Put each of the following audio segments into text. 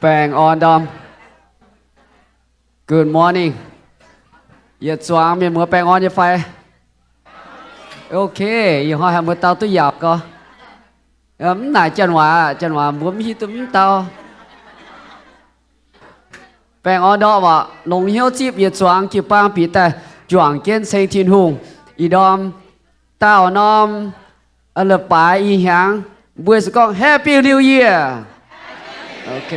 Baengh orn ndorm. Good morning. Yietc zuangx mienh muoz baengh orn nyei fai? Ok, ih hnoi haiz mbuo dau duqv yaauc gorx. Mv naaic janx waac, janx waac mbuo mv hiuv duqv mv dau. Baengh orn ndorm oc. Longc hnyouv zipv yietc zuangx jiu-baang bieqc daaih juangc jienv ceng Tin-Hungh. Ih ndorm daauh norm la'baaix ih hnyangx, mbuo se gorngv Happy New Year. Ok,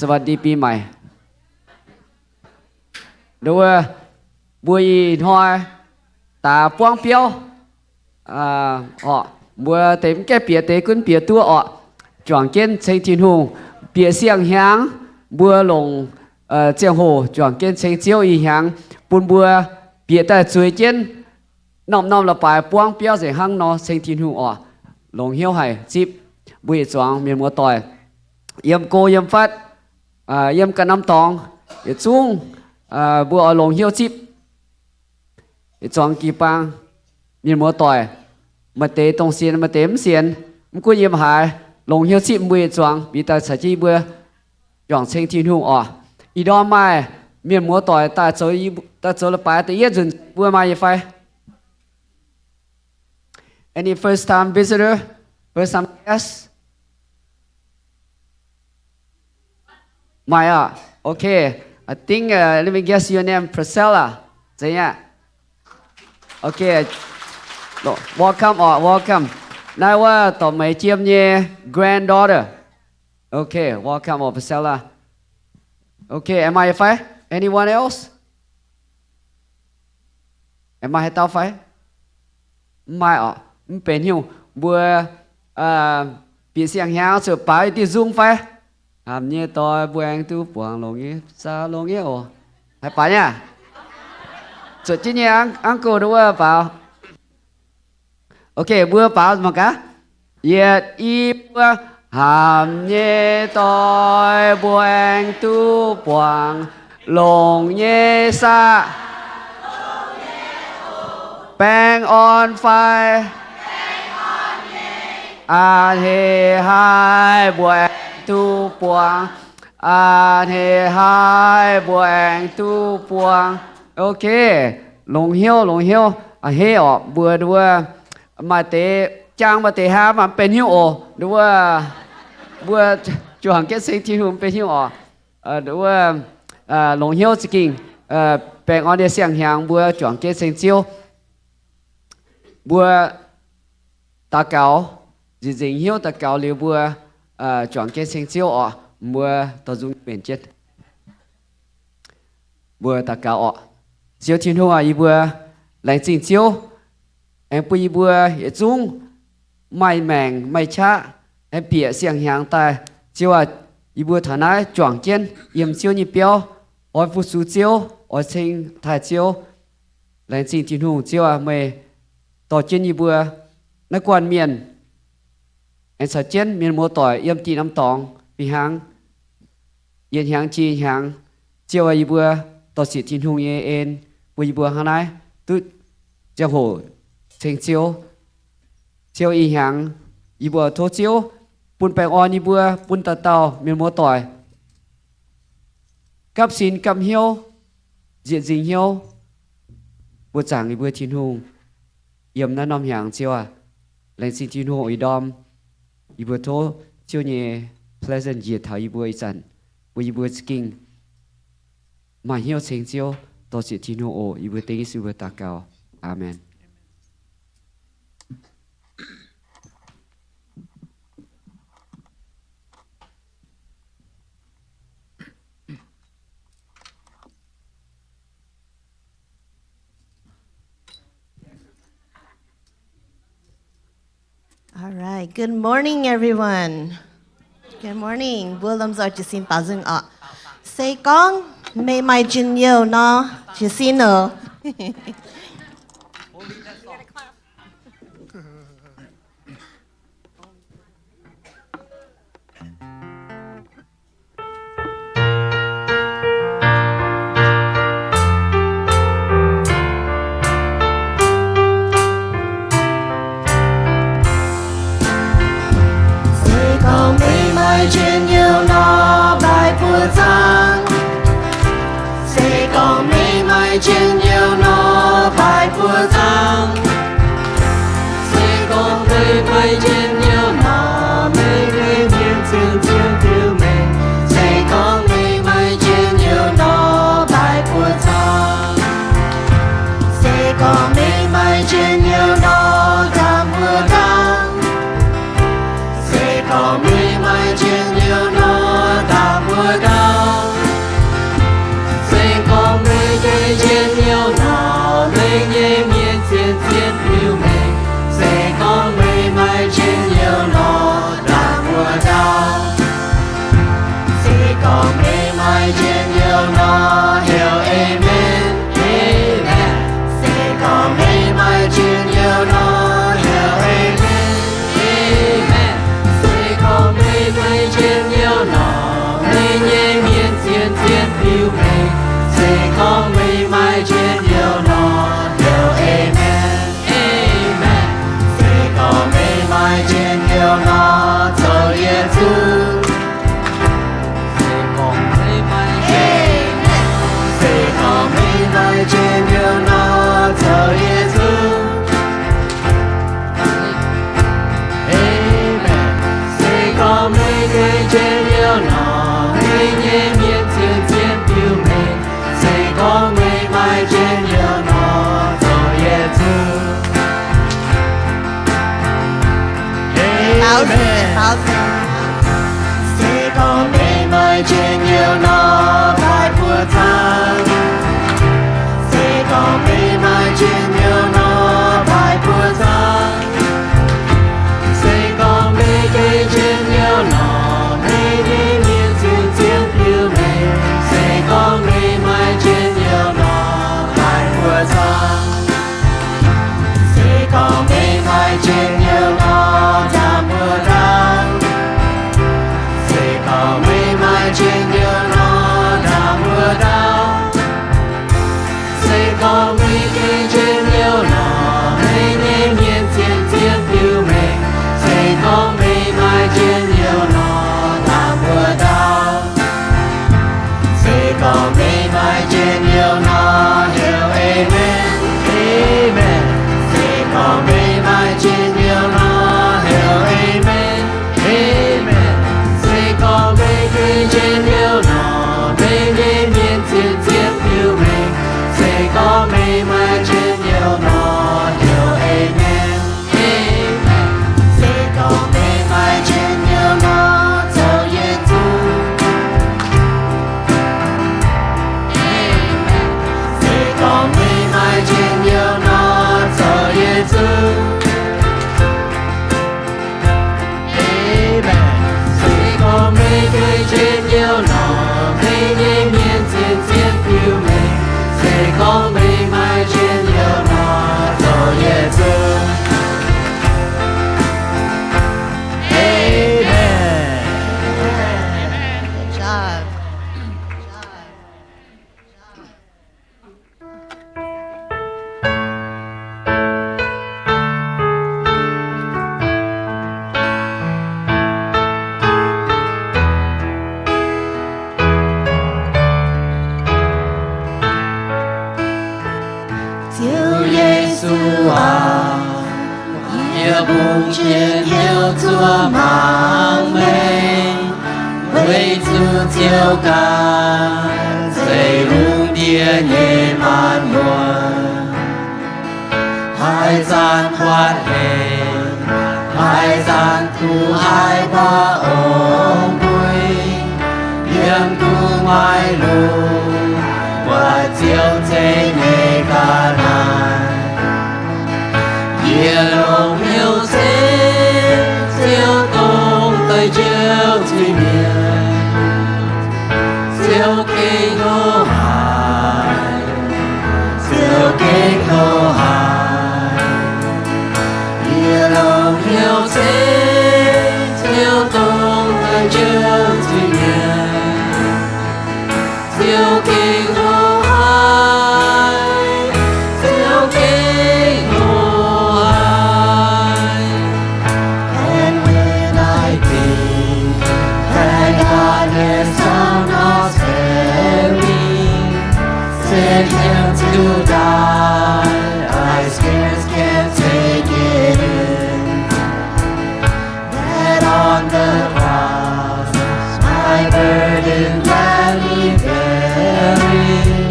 สวัสดีปีใหม่. Nduov, mbuo ih hnoi daaix buangv biauv oc. Mbuo deix mv gaengh bieqc deix gunv bieqc duqv oc. Juangc jienv ceng Tin-Hungh. Bieqc siang-hnyangx mbuo longc ziangh hoc juangc jienv ceng Ziouv ih hnyangx, bun mbuo bieqc daaih zueiz jienv norm-norm la'baaix buangv biauv nzengc hnangv nor ceng Tin-Hungh oc. Longc hnyouv haic zipv. Mbuo yietc zuangx mienh muoz-doic, yiem go yiem fatv, yiem ganh norm dorngx, yietc zungv mbuo oix longc hnyouv zipv. Yietc zuangx jiu-baang mienh muoz-doic, maaih deix dongh sienx, maaih deix mv sienx. Mv gunv yiem haaix, longc hnyouv zipv mbuo yietc zuangx bieqc daaih caux jienv yie mbuo juangc ceng Tin-Hungh oc. Ih ndorm maaih mienh muoz-doic daaih zoux, daaih zoux la'baaix da'yietv nzunc, mbuo maaih nyei fai? Any first time visitor? First time guest? Maaih oc. Ok. I think, let me guess your name, Priscilla. Zengc aqv? Ok. Welcome oc, welcome. Naaiv wuov dorc meix jiem nyei granddaughter. Ok, welcome oc, Priscilla. Ok, am I fai? Anyone else? Am I haaix dauh fai? Mv maaih oc. Mv benx haaix nyungc, mbuo bieqc siang-hnyangx zuqc baaux diuh nzung fai? Hamh nyei doix mbuo aengx duqv buangh longx nyei, saa longx nyei oc. Haih baaux nyei aqv? Zuotc jienv nyei, uncle nduov wuov baaux. Ok, mbuo baaux mangc gaax. Yietc, i, buo. Hamh nyei doix mbuo aengx duqv buangh longx nyei saah? Baengh orn fai? A'hneiv haic mbuo aengx duqv buangh. A'hneiv haic mbuo aengx duqv buangh. Ok, longx hnyouv, longx hnyouv. A'hneiv oc, mbuo nduov maaih deix jaang, maaih deix hnamv, mv benx haaix nyungc oc. Nduov mbuo juangc jienv ceng Tin-Hungh mv benx haaix nyungc oc. Nduov longx hnyouv za'gengh baengh orn nyei siang-hnyangx mbuo juangc jienv ceng Ziouv. Mbuo daux gaux, nzieqc nzengc hnyouv daux gaux liuz mbuo juangc jienv ceng Ziouv oc. Mbuo dorh nzung mbenc jienv. Mbuo daux gaux oc. Ziouv Tin-Hungh aac, yie mbuo laengz zingh Ziouv aengx bun yie mbuo yietc zungv maaih maengc maaih qaqv aengx bieqc siang-hnyangx daaih. Ziouv aac, yie mbuo taux naaiv juangc jienv yiem Ziouv nyei biauv, oix fu-sux Ziouv, oix ceng taaih Ziouv. Laengz zingh Tin-Hungh. Ziouv aac, meih dorh jienv yie mbuo naaiv guanh mienh aengx caux jienv mienh muoz-doic yiem dinh norm dorngx fih hnangv, yietc hnyangx jiex hnyangx. Ziouv aac, yie mbuo dorh ziec Tin-Hungh nyei en bun yie mbuo hnangv naaiv duqv ziangh hoc ceng Ziouv. Ziouv, ih hnyangx yie mbuo tov Ziouv bun baengh orn yie mbuo, bun dauh dauh mienh muoz-doic gapv sin gapv hnyouv, nzieqc nzingc hnyouv, mbuo zaangc yie mbuo Tin-Hungh yiem naaiv norm hnyangx. Ziouv aac, laengz zingh Tin-Hungh. Ih ndorm yie mbuo tov Ziouv nyei pleasant njiec taux yie mbuo ih zanc, bun yie mbuo za'gengh maaih hnyouv ceng Ziouv. Dorh ziec Tin-Hungh oc. Yie mbuo dengv Yesu mbuo daux gaux. Aamen. All right. Good morning, everyone. Good morning. Mbuo lomh nzoih jiez sin baaux nzung oc. Se gorngv meih maaih njien-youh nor, jiez sin oc. Se gorngv meih maaih njien-youh nor, mbaih buoz zaangv. Se gorngv meih maaih njien-youh nor, baaic buoz zaangv. Se gorngv meih maaih njien-youh nor, meih nyei mienh zien-zien diuc meih. Se gorngv meih maaih njien-youh nor, baaic buoz zaangv. Se gorngv meih maaih njien-youh nor, ndaam mbuo ndaauv. Se gorngv meih maaih njien-youh nor, ndaam mbuo ndaauv. Se gorngv meih nyei njien-youh nor, meih nyei mienh zien-zien diuc meih. Se gorngv meih maaih njien-youh nor, ndaam mbuo ndaauv. Se gorngv meih maaih njien-youh nor, heuc amen. Amen. Se gorngv meih maaih njien-youh nor, heuc amen. Amen. Se gorngv meih maaih njien-youh nor, meih nyei mienh zien-zien diuc meih. Se gorngv meih maaih njien-youh nor, heuc amen. Amen. Se gorngv meih maaih njien-youh nor, zoux yietc zungv. Se gorngv meih maaih, se gorngv meih maaih njien-youh nor, zoux yietc zungv. Amen. Se gorngv meih maaih njien-youh nor, meih nyei mienh zien-zien diuc meih. Se gorngv meih maaih njien-youh nor, zoux yietc zungv. Amen. Se gorngv meih maaih njien-youh nor, baaic buoz zaangv. Se gorngv meih maaih njien-youh nor, baaic buoz zaangv. Se gorngv meih maaih njien-youh nor, meih nyei mienh zien-zien diuc meih. Se gorngv meih maaih njien-youh nor, baaic buoz zaangv. Se gorngv meih maaih njien-youh nor, ndaam mbuo ndaauv. Se gorngv meih maaih njien-youh nor, ndaam mbuo ndaauv. Se gorngv meih maaih njien-youh nor, meih nyei mienh zien-zien diuc meih. Se gorngv meih maaih njien-youh nor, ndaam mbuo ndaauv. Se gorngv meih maaih njien-youh nor, heuc amen. Amen. Se gorngv meih maaih njien-youh nor, heuc amen. Amen. Se gorngv meih maaih njien-youh nor, meih nyei mienh zien-zien diuc meih. Se gorngv meih maaih njien-youh nor, heuc amen. Amen. Se gorngv meih maaih njien-youh nor, zoux yietc zungv. Amen. Se gorngv meih maaih njien-youh nor, zoux yietc zungv. Amen. Se gorngv meih maaih njien-youh nor, meih nyei mienh zien-zien diuc meih. Se gorngv meih maaih njien-youh nor, zoux yietc zungv. Amen. Good job. Ziouv Yesu aah, yie bungx njien-youh zuov mangc meih, weic zuqc Ziouv ganh zeiz lungh ndiev nyei maanc muotc. Haaix zanc huotv hec, haaix zanc duqv haiz mbuo ong-mbui, yiem gu'nguaaic lungh buatc Ziouv ceix nyei ga'naaiv. Yie longc hnyouv se Ziouv dongh daaih njoux zuiz-mienh, Ziouv gengh hlo haic, Ziouv gengh hlo haic. Yie longc hnyouv se Ziouv dongh daaih njoux zuiz-mienh, Ziouv gengh hlo haic, Ziouv gengh hlo haic. And when I think that God has done Him to die, I scarce can take it in. That on the cross, my burden gladly bearing,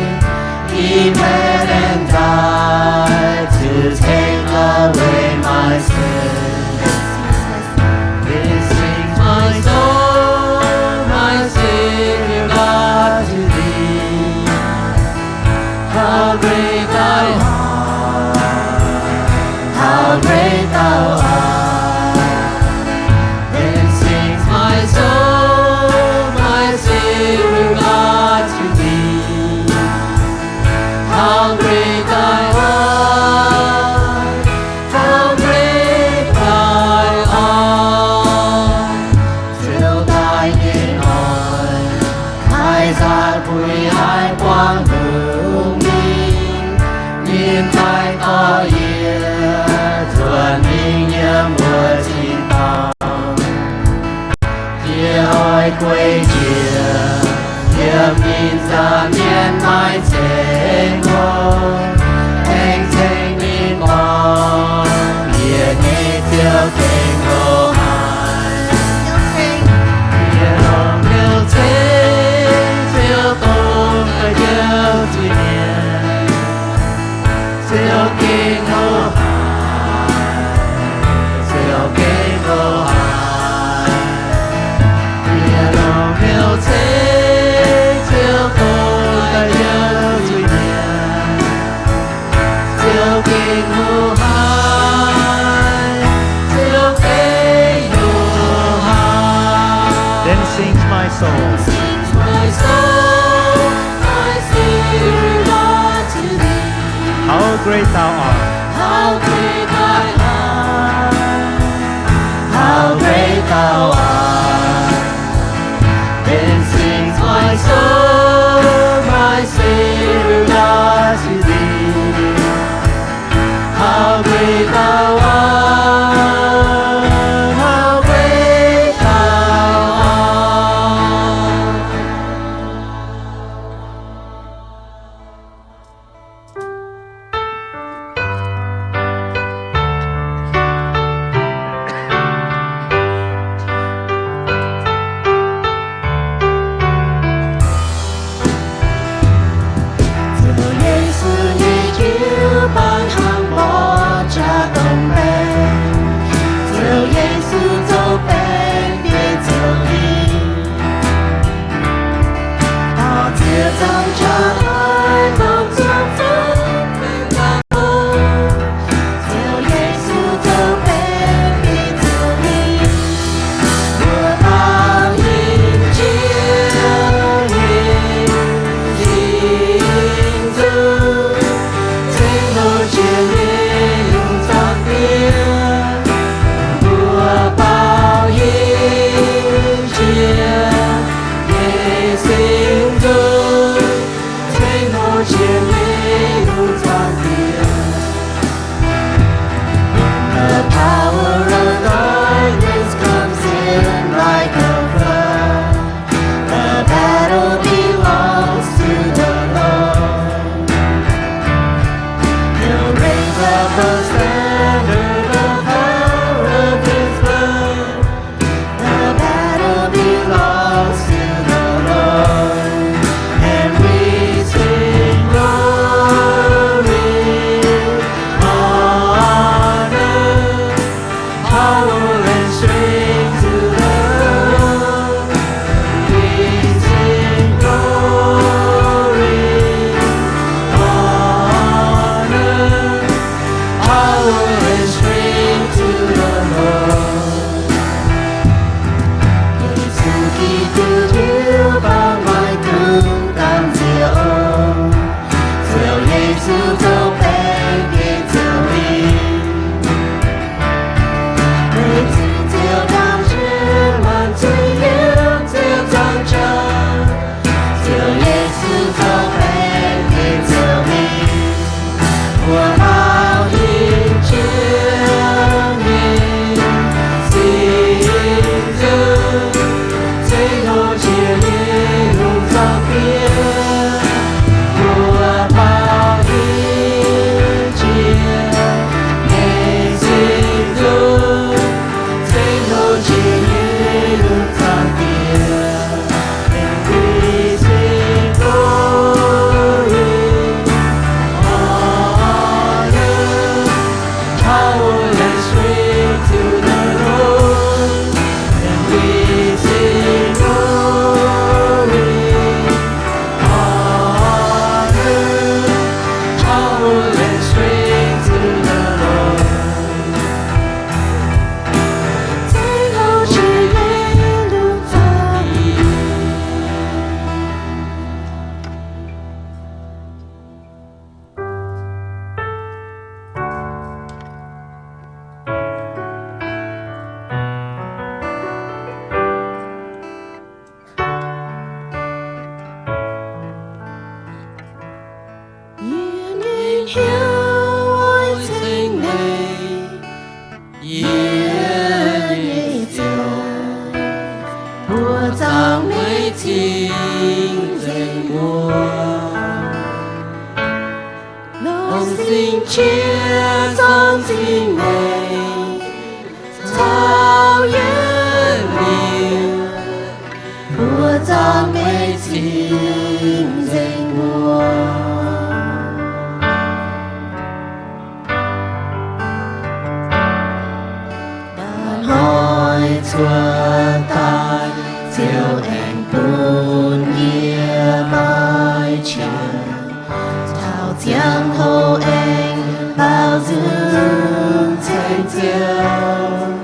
He bled and died to take away my sin. This sings my soul, my Savior God, to Thee. How great Thou art, how great Thou art. Then sings my soul, my Savior God, to Thee. How great Thou art, how great Thou art. Ziouv daaih nyei hnoi, haaix zanc bueix haaix buangv lungh mingh, ninh daaih dorh yie nzuonx mingh yiem wuov tin-dorngh. Yie oix guei njiec yiem ninh nza'hmien maaih ceng-hnoi, aengx ceng ninh gorngv, Yie nyei Ziouv, gengh loz-hnoi. Yie longc hnyouv ceng Ziouv dongh da'yietv zuiz-mienh. Ziouv gengh loz-hnoi, Ziouv gengh loz-hnoi. Yie longc hnyouv ceng Ziouv dongh da'yietv zuiz-mienh. Ziouv gengh loz-hnoi, Ziouv gengh loz-hnoi. Then sings my soul. Sings my soul, my Savior God, to Thee. How great Thou art. How great Thou art. How great Thou art. Then sings my soul, my Savior God, to Thee. How great Thou art, how great Thou art. Ziouv Yesu nyei jiu-baang hnangv mborqv jaax dongh baeng. Ziouv Yesu zoux baeng biei Ziouv Lingh. Taux ziex zaangc jaax haic, dongh zuangx zunv baeng daaih bung. Ziouv Yesu zoux baeng biei Ziouv Lingh. Mbuo baaux hingh Ziouv nyei Singx Nzung, ceng hlo jiex nyei lungh zaangc diev. Mbuo baaux hingh Ziouv nyei Singx Nzung, ceng hlo jiex nyei lungh zaangc diev. The power of darkness comes in like a flood. The battle belongs to the Lord. He'll raise up a standard, the power of his blood. The battle belongs to the Lord, and we sing glory, honor, power and strength to the Lord. We sing glory, honor, power and strength to the Lord. Yesu Giduc jiu-baang maiv dungx gamh nziex oc. Ziouv Yesu zoux baeng biei Ziouv Lingh. Meih zingh Ziouv ndamv jienv maanc zuiz yiem Ziouv nzangc jaax. Ziouv Yesu zoux baeng biei Ziouv Lingh. Mbuo baaux hingh Ziouv nyei Singx Nzung, ceng hlo jiex nyei lungh zaangc diev. Mbuo Mbuo zaangc Meiv Zingh nzengc mbuo, longc sing qiex zorng Singx Lingh caux yietc liuz, mbuo zaangc Meiv Zingh nzengc mbuo. Mba'hnoi cuotv daaih, Ziouv aengx bun yie maiv qiex, taux ziangh hoc aengx baaux nzung ceng Ziouv.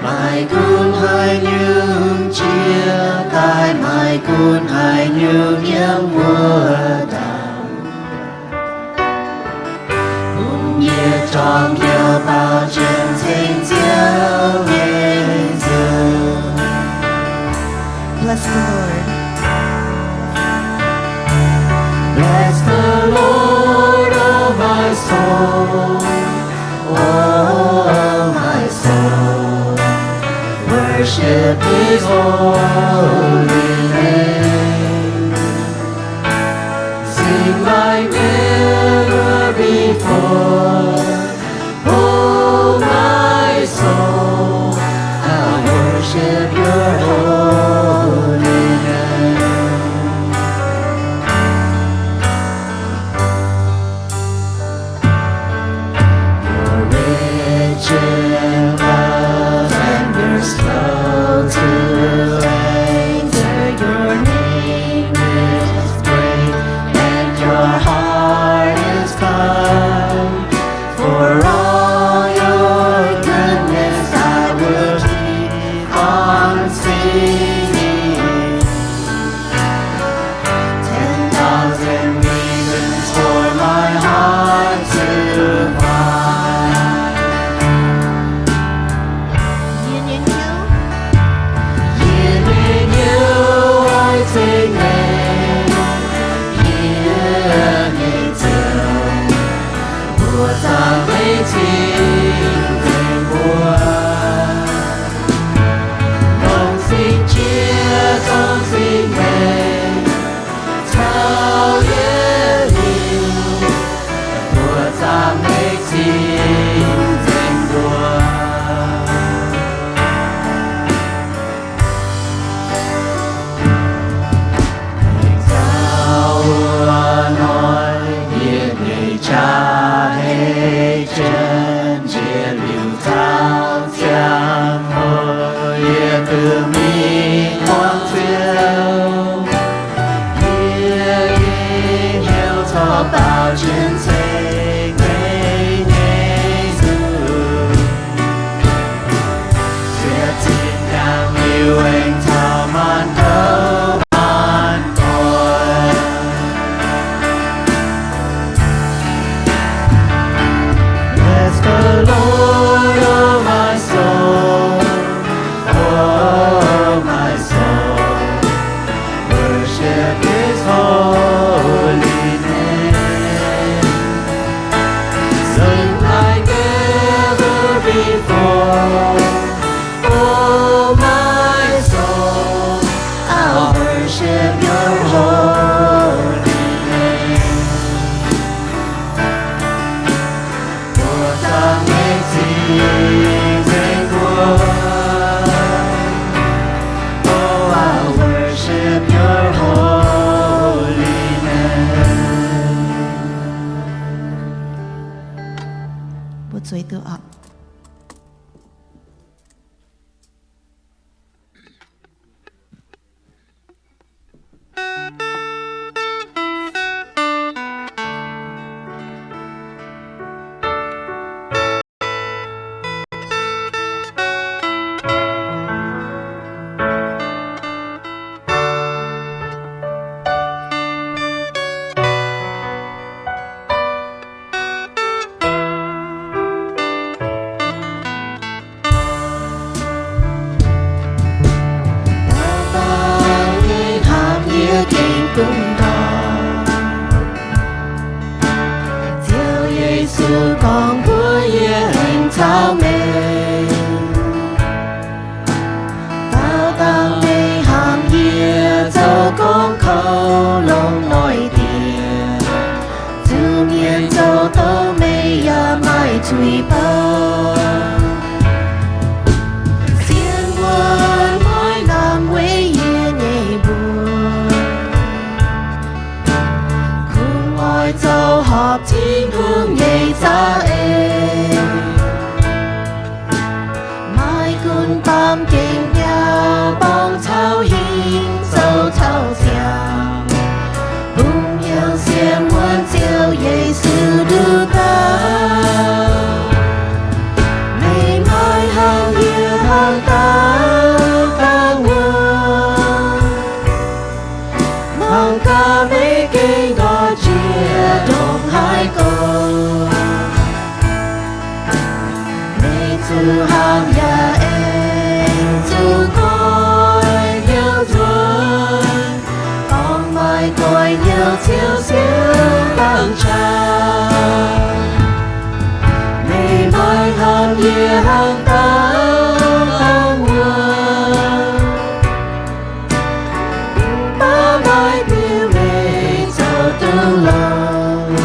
Maaih gunv haaix nyungc jiex daaih, maaih gunv haaix nyungc yiem wuov dauh, bun yie jorm hnyouv baaux jienv ceng Ziouv nyei nzunc. Bless the Lord. Bless the Lord, O my soul. O my soul, worship his holy name. Sing like never before. O my soul, I'll worship your holy name. You're rich in love and you're slow to anger. Your name is great and your heart is kind. For all your goodness, I will keep on singing. Ten thousand reasons for my heart to find. Yie nyei Ziouv, yie nyei Ziouv, oix ceng meih, yie nyei Ziouv, mbuo zaangc Meiv Zingh nzengc mbuo. Longc sing qiex zorng Singx Lingh caux yietc liuz, mbuo zaangc Meiv Zingh nzengc mbuo. Aengx zaux wuov hnoi, yie nyei jaax hei jienv njiec liuz taux ziangh hoc, yie duqv mingh muangx Ziouv. Yie i hnyouv corc baaux jienv ceng meih nyei nzunc. Siec zinh ndaangc liuz aengx caux maanc gouv maanc doic. Bless the Lord, O my soul. O my soul, worship his holy name. Sing like never before. O my soul, I'll worship your holy name. Mbuo zaangc Meiv Zingh nzengc mbuo. Oh, I'll worship your holy name. Mbuo zueiz duqv oc. kouv longx noic diex. Zuqc mienh zoux doz meih yaac maaih zuiz bou. Sienx wuonh maiv lamh weic yie nyei mbuox. Kungx oix zoux horpc Tin-Hungh nyei za'eix. Maiv gunv baamh gen biauv borngz caux hingh zoux taux ziangx, bungx hnyouv sienx wuonh Ziouv Yesu nduqc dauh. Meih maiv hnamv yie hnangv dauh dangh wuov. Mangc gaax meih gengh ndortv njiec ndongc haaix gorx. Meih zuqc hapv yaac aengx zuqc goiv hnyouv nzuonx. Gorngv maaih goiv hnyouv Ziouv sienx dangh qaqv. Meih maiv hnamv yie hnangv dauh dangh wuov. Mv baac maaih diuh meih zoux duqv longx.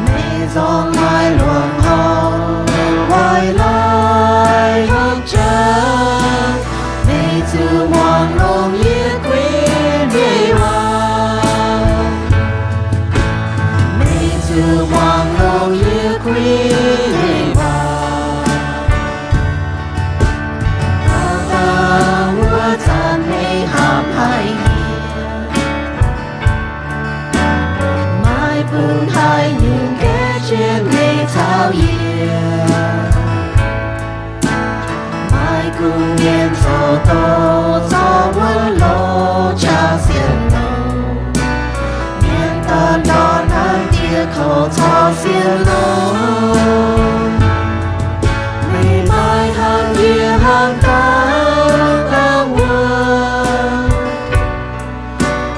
Meih nzorng maaih luangh horngh waaic laaix hopv jaax. Meih zuqc muangx longx yie kuinx nyei waac. Meih zuqc muangx longx yie kuinx nyei waac. Dauh dauh wuov zanc meih hapv haic yie. Maiv bun haaix nyungc gaeqv jienv meih caux yie. Maiv gunv mienh zoux doz zorqv wuov loz qaqv sienx longx. Mienh daaih ndortv nanv dieh kouv corc sienx longx. Meih maiv hnamv yie hnangv dangh wuov.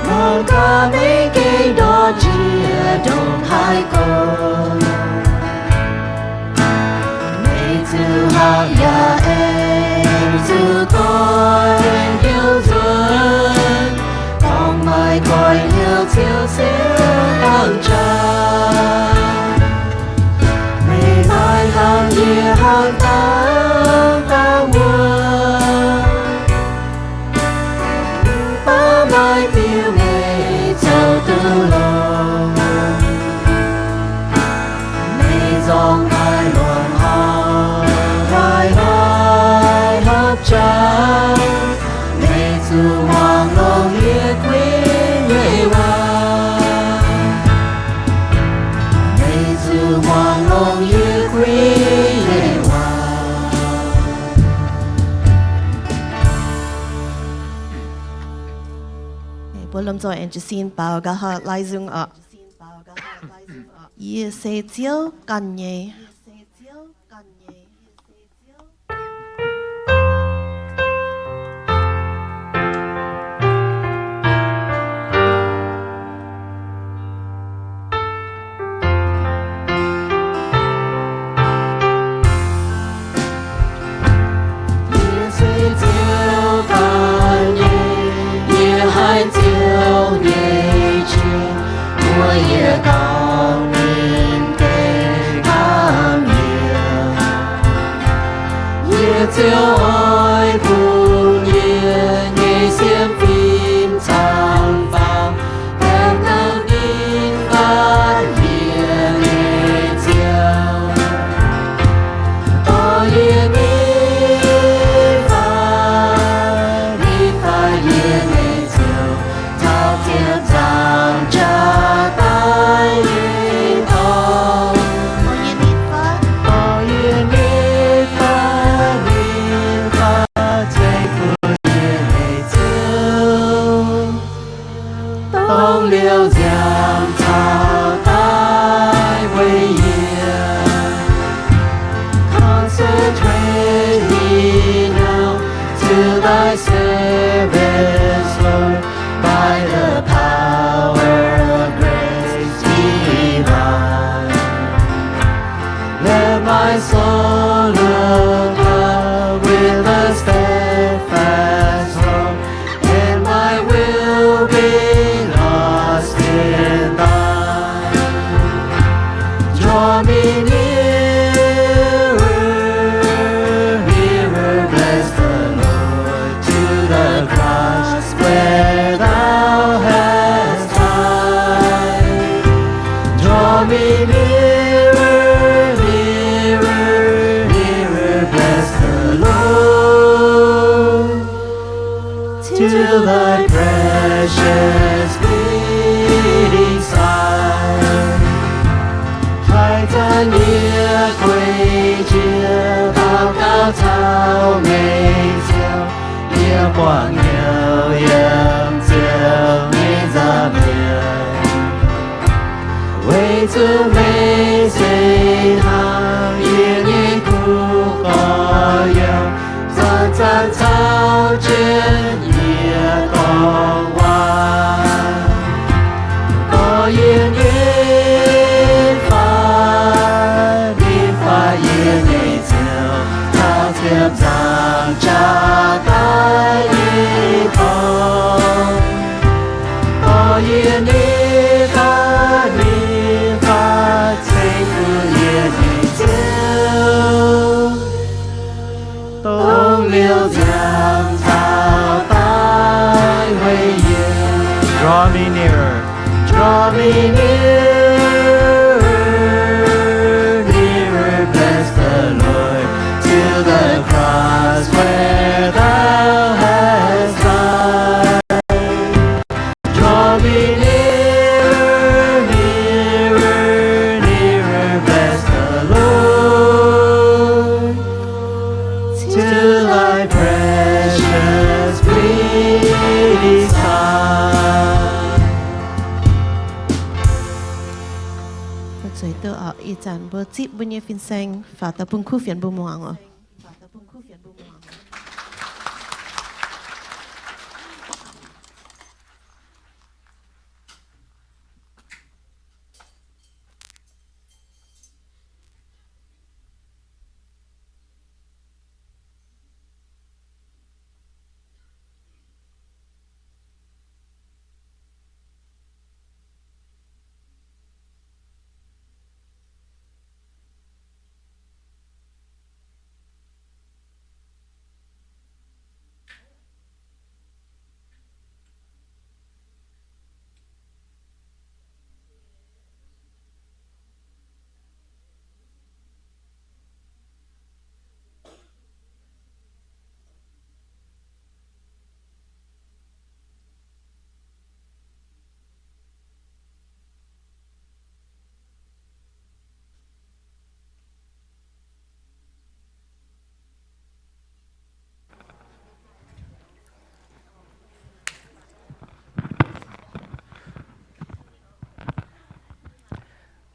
Mangc gaax meih gengh ndortv njiec ndongc haaix gorx. Meih zuqc hapv yaac aengx zuqc goiv hnyouv nzuonx. Gorngv maaih goiv hnyouv Ziouv sienx dangh qaqv. Meih maiv hnamv yie hnangv dangh wuov. Mv baac maaih diuh meih zoux duqv longx. Meih nzorng maaih luangh horngh waaic laaix hopv jaax. Meih zuqc muangx longx yie kuinx nyei waac. Meih zuqc muangx longx yie kuinx nyei waac. Mbuo lomh nzoih aengx jiez sin baaux nqa'haav laai nzung oc. Yie se Ziouv ganh nyei. Yie se Ziouv ganh nyei, yie haih Ziouv nyei qiex, mbuox yie gaux ninh deix ganh to thy precious bleeding side. Haih zanc yie guei jiex daux gaux caux meih ziouc, yie buangh hnyouv yiem Ziouv nyei nza'hmien. Weic zuqc meih se hnangv yie nyei kuv gorx-youz, zanc-zanc caux jienv yie gorngv waac. Dorh yie nyei fatv, ninh fatv yie nyei Ziouv, caux ziepc nzaangc jaax daaih nyei dorngx. Dorh yie nyei fatv, ninh fatv ceng bun yie nyei Ziouv, dongh liouh nziaamv caux daaih weic yie. Draw me nearer, draw me nearer, nearer, bless the Lord, to the cross where thou hast died. Draw me nearer, nearer, nearer, bless the Lord, to thy precious bleeding side. Mbuo zueiz duqv oc. Ih zanc mbuo zipv mbuo nyei fin-saeng faaux daaih bun kuv fienx mbuo muangx oc.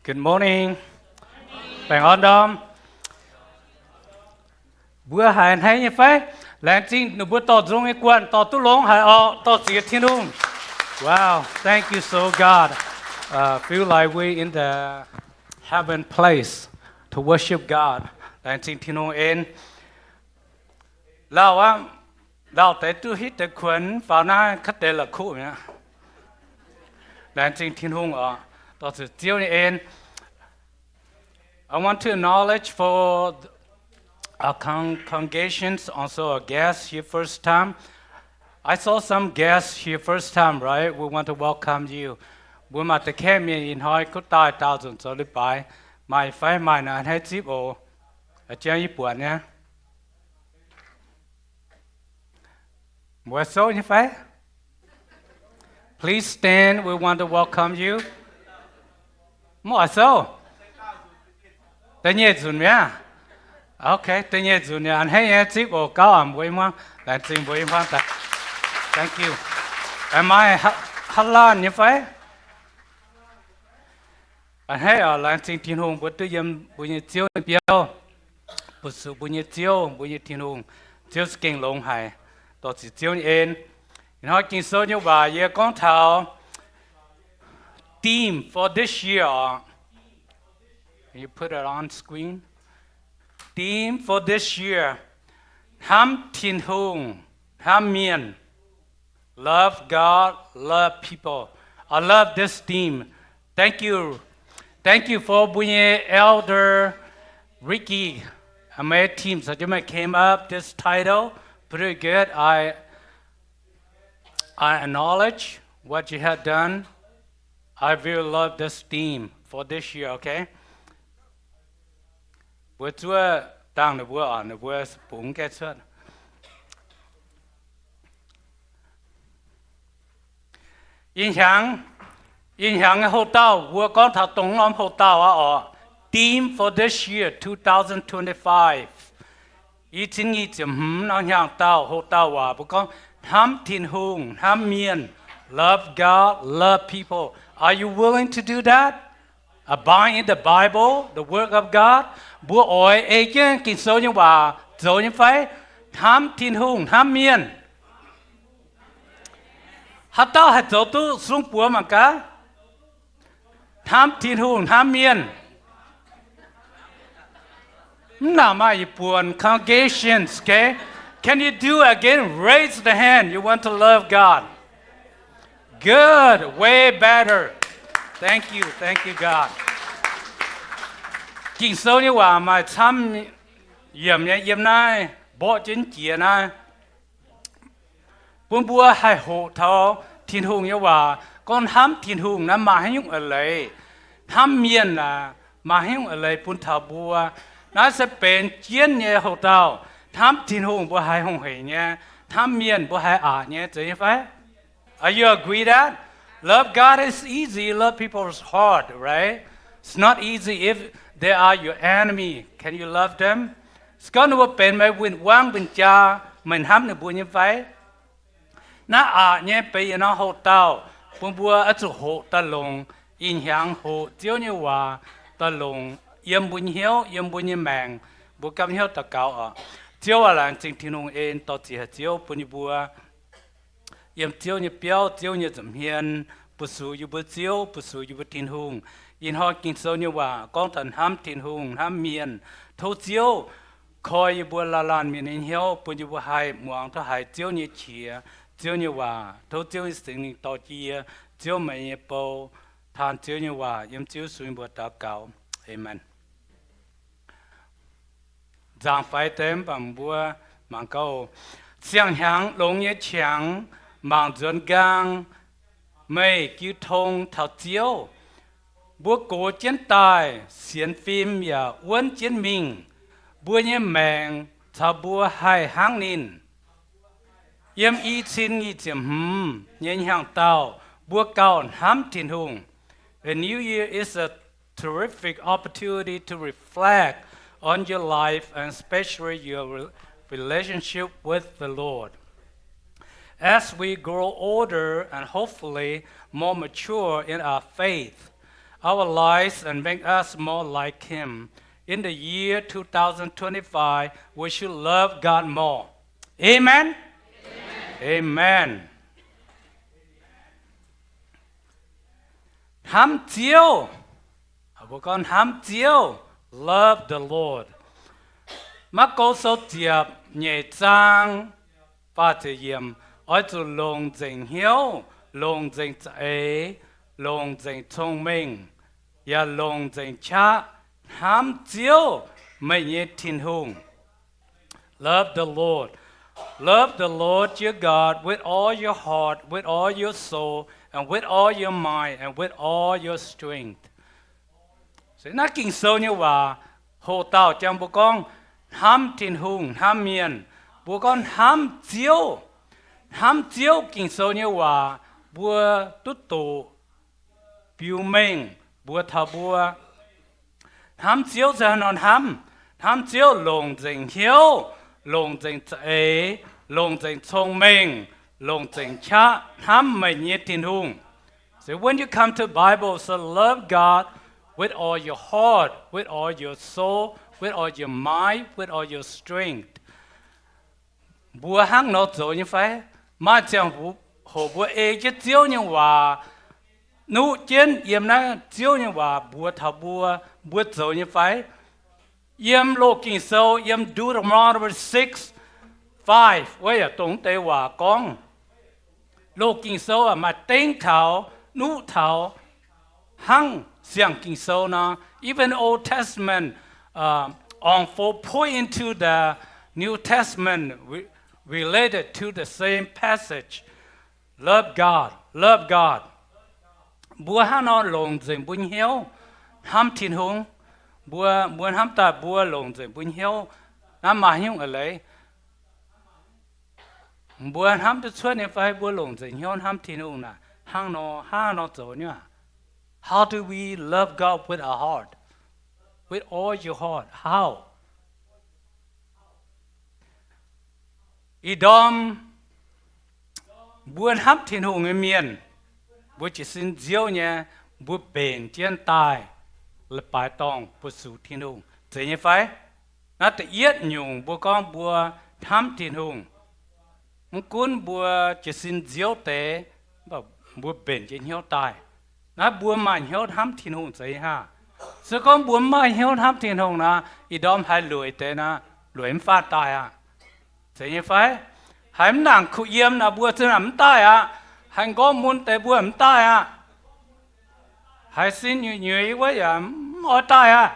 Good morning. Baengh orn ndorm. Mbuo haiz a'hneiv nyei fai? Laengz zingh ninh mbuo dorh nzung nyei guanh dorh duqv longx haic orqc, dorh ziex Tin-Hungh. Wow, thank you so God. Uh, feel like we in the heaven place to worship God. Laengz zingh Tin-Hungh en. Lauh aqv, lauh deix duqv hitv deix kuonx faaux naaiv kaav deix la'kuqv mi'aqv. Laengz zingh Tin-Hungh oc, dorh zuqc Ziouv nyei en. I want to acknowledge for our con-, congregations, also a guest here first time. I saw some guests here first time, right? We want to welcome you. Mbuo maaih deix kaeqv mienh ih hnoi kuv daaih daauh nzunc zoux leiz-baaix. Maaih fai? Maaih naaic a'hneiv zipv oc. A'jang yie buatc nyei. Mbuo souv nyei fai? Please stand. We want to welcome you. Mv oix souv. Da'nyeic nzunc mi'aqv. Okay, da'nyeic nzunc yaac a'hneiv nyei zipv oc. Gauv aac, mbuo i hmuangv, laengz zingh mbuo i hmuangv daaih. Thank you. Maaih haav laanh nyei fai? A'hneiv oc, laengz zingh Tin-Hungh mbuo duqv yiem mbuo nyei Ziouv nyei biauv, bun zuqc mbuo nyei Ziouv, mbuo nyei Tin-Hungh. Ziouv za'gengh longx haic, dorh ziqc Ziouv nyei en. Ih hnoi Ging-Sou nyei waac yie gorngv taux theme for this year oc. Can you put it on screen? Theme for this year. Hnamv Tin-Hungh, hnamv mienh. Love God, love people. I love this theme. Thank you. Thank you for mbuo nyei Elder Ricky. And my team, so you may came up this title. Pretty good. I, I acknowledge what you have done. I will love this theme for this year, okay? Mbuo zuov dangh ninh mbuo oc, ninh mbuo bungx gaeqv cuotv. Ih hnyangx, ih hnyangx nyei hoc-dauh mbuo gorngv taux dongh norm hoc-dauh aqv orqc. Theme for this year, two thousand twenty-five, i cin nyic ziepc hmz norm hnyangx-daauh hoc-dauh waac mbuo gorngv hnamv Tin-Hungh, hnamv mienh. Love God, love people. Are you willing to do that? Abide in the Bible, the Word of God. Mbuo oix ei jienv Ging-Sou nyei waac zoux nyei fai? Hnamv Tin-Hungh, hnamv mienh. Haaix dauh haih zoux duqv, sung buoz mangc gaax. Hnamv Tin-Hungh, hnamv mienh. Mv nangc maaih yietc buonc congregations, okay? Can you do again? Raise the hand. You want to love God. Good. Way better. Thank you. Thank you, God. Ging-Sou nyei waac maaih camv yiemc nyei yiem naaiv mborqv jienv jiex naaiv. Bun mbuo haih hoqc taux Tin-Hungh nyei waac gorngv hnamv Tin-Hungh naaiv maaih haaix nyungc eix leiz, hnamv mienh aeqv, maaih haaix nyungc eix leiz bun taux mbuo. Naaiv se benx jienv nyei hoc-dauh. Hnamv Tin-Hungh mbuo haih hungh hec nyei, hnamv mienh mbuo haih aqc nyei, zeiz nyei fai? Are you agree that? Love God is easy, love people is hard, right? It's not easy if they are your enemy. Can you love them? Se gorngv ninh mbuo benx meih win-wangv win-jaa, meih hnamv ninh mbuo nyei fai? Naaiv aqc nyei benx yietc norm hoc-dauh, bun mbuo oix zuqc hoqc daaih longx. Ih hnyangx hoqc Ziouv nyei waac daaih longx yiem mbuo nyei hnyouv, yiem mbuo nyei maengc. Mbuo gapv hnyouv daux gaux oc. Ziouv aac, laengz zingh Tin-Hungh en dorh ziec haic Ziouv bun yie mbuo yiem Ziouv nyei biauv, Ziouv nyei nza'hmien, bu sux yie mbuo Ziouv, bu sux yie mbuo Tin-Hungh. Ih hnoi Ging-Sou nyei waac gorngv taux hnamv Tin-Hungh, hnamv mienh. Tov Ziouv koi yie mbuo laanh laanh mienh nyei hnyouv, bun yie mbuo haih muangx taux haiz Ziouv nyei qiex, Ziouv nyei waac. Tov Ziouv nyei Singx Lingh dorh jienv yie, Ziouv meih nyei bou, taan Ziouv nyei waac yiem Ziouv Yesu nyei mbuox daux gaux. Aamen. Nzaangc faix deix mv baac mbuo mangc gaax. Siang-hnyangx longx nyei qangx mangc nzuonx nqaang, meih jiu tong taux Ziouv. Mbuo gox jienv daaih sienx fim yaac wuonv jienv mingh. Mbuo nyei maengc caux mbuo haih hnangv ninh. Yiem i cin nyic ziepc hmz nyei hnyangx-daauh mbuo gauh hnamv Tin-Hungh. A new year is a terrific opportunity to reflect on your life and especially your re- relationship with the Lord. As we grow older and hopefully more mature in our faith, our lives and make us more like Him. In the year two thousand twenty-five, we should love God more. Amen? Amen. Hnamv Ziouv. Mbuo gorngv hnamv Ziouv, love the Lord. Maako Sou ziepc nyeic zaang faah ziepc yiemc, oix zuqc longc nzengc hnyouv, longc nzengc za'eix, longc nzengc cong-mengh, yaac longc nzengc qaqv hnamv Ziouv, meih nyei Tin-Hungh. Love the Lord. Love the Lord your God with all your heart, with all your soul, and with all your mind, and with all your strength. Se naaiv Ging-Sou nyei waac, hoc dauh jangx mbuo gorngv hnamv Tin-Hungh, hnamv mienh. Mbuo gorngv hnamv Ziouv. Hnamv Ziouv, Ging-Sou nyei waac mbuo duqv doqc biux mengh mbuox taux mbuo. Hnamv Ziouv se haaix nor hnamv? Hnamv Ziouv longc nzengc hnyouv, longc nzengc za'eix, longc nzengc cong-mengh, longc nzengc qaqv hnamv meih nyei Tin-Hungh. So when you come to Bible, so love God with all your heart, with all your soul, with all your mind, with all your strength. Mbuo hnangv nor zoux nyei fai? Maaih ziangh hoc mbuo ei jienv Ziouv nyei waac, nuqv jienv yiem naaiv Ziouv nyei waac mbuox taux mbuo, mbuo zoux nyei fai? Yiem Loz-Ging Sou, yiem Deuteronomy six five wuov yaac dongh deix waac gorngv. Loz-Ging Sou maaih dengv taux, nuqv taux, hnangv siang Ging-Sou nor. Even Old Testament, uh, on for point into the New Testament re- related to the same passage. Love God, love God. Mbuo hnangv nor longc nzengc mbuo nyei hnyouv hnamv Tin-Hungh. Mbuo, mbuo hnamv daaih mbuo longc nzengc mbuo nyei hnyouv. Naaiv maaih haaix nyungc eix leiz? Mbuo hnamv duqv cuotv nyei fai mbuo longc nzengc hnyouv hnamv Tin-Hungh naaic? Hnangv nor, hnangv nor zoux nyei aqv. How do we love God with our heart? With all your heart. How? Ih ndorm mbuo hnamv Tin-Hungh nyei mienh, mbuo jiez sin nziouv nyei, mbuo mbenc jienv daaih leiz-baaix dorngh fu-sux Tin-Hungh. Zeiz nyei fai? Naaiv da'yietv nyungc mbuo gorngv mbuo hnamv Tin-Hungh. Mv gunv mbuo jiez sin nziouv deix, mbuo mbenc jienv hnyouv daaih. Naaiv mbuo maaih hnyouv hnamv Tin-Hungh zeiz nyei aqv. Se gorngv mbuo mv maaih hnyouv hnamv Tin-Hungh nor, ih ndorm haiz lueic deix nor, lueic mv faanh daaih aqv. Zeiz nyei fai? Haiz mv nangc kuh yiem nor, mbuo za'gengh mv daaih aqv. Haiz nqorngv mun deix mbuo mv daaih aqv. Haiz sin nyuiz nyuiz wuov yaac mv oix daaih aqv.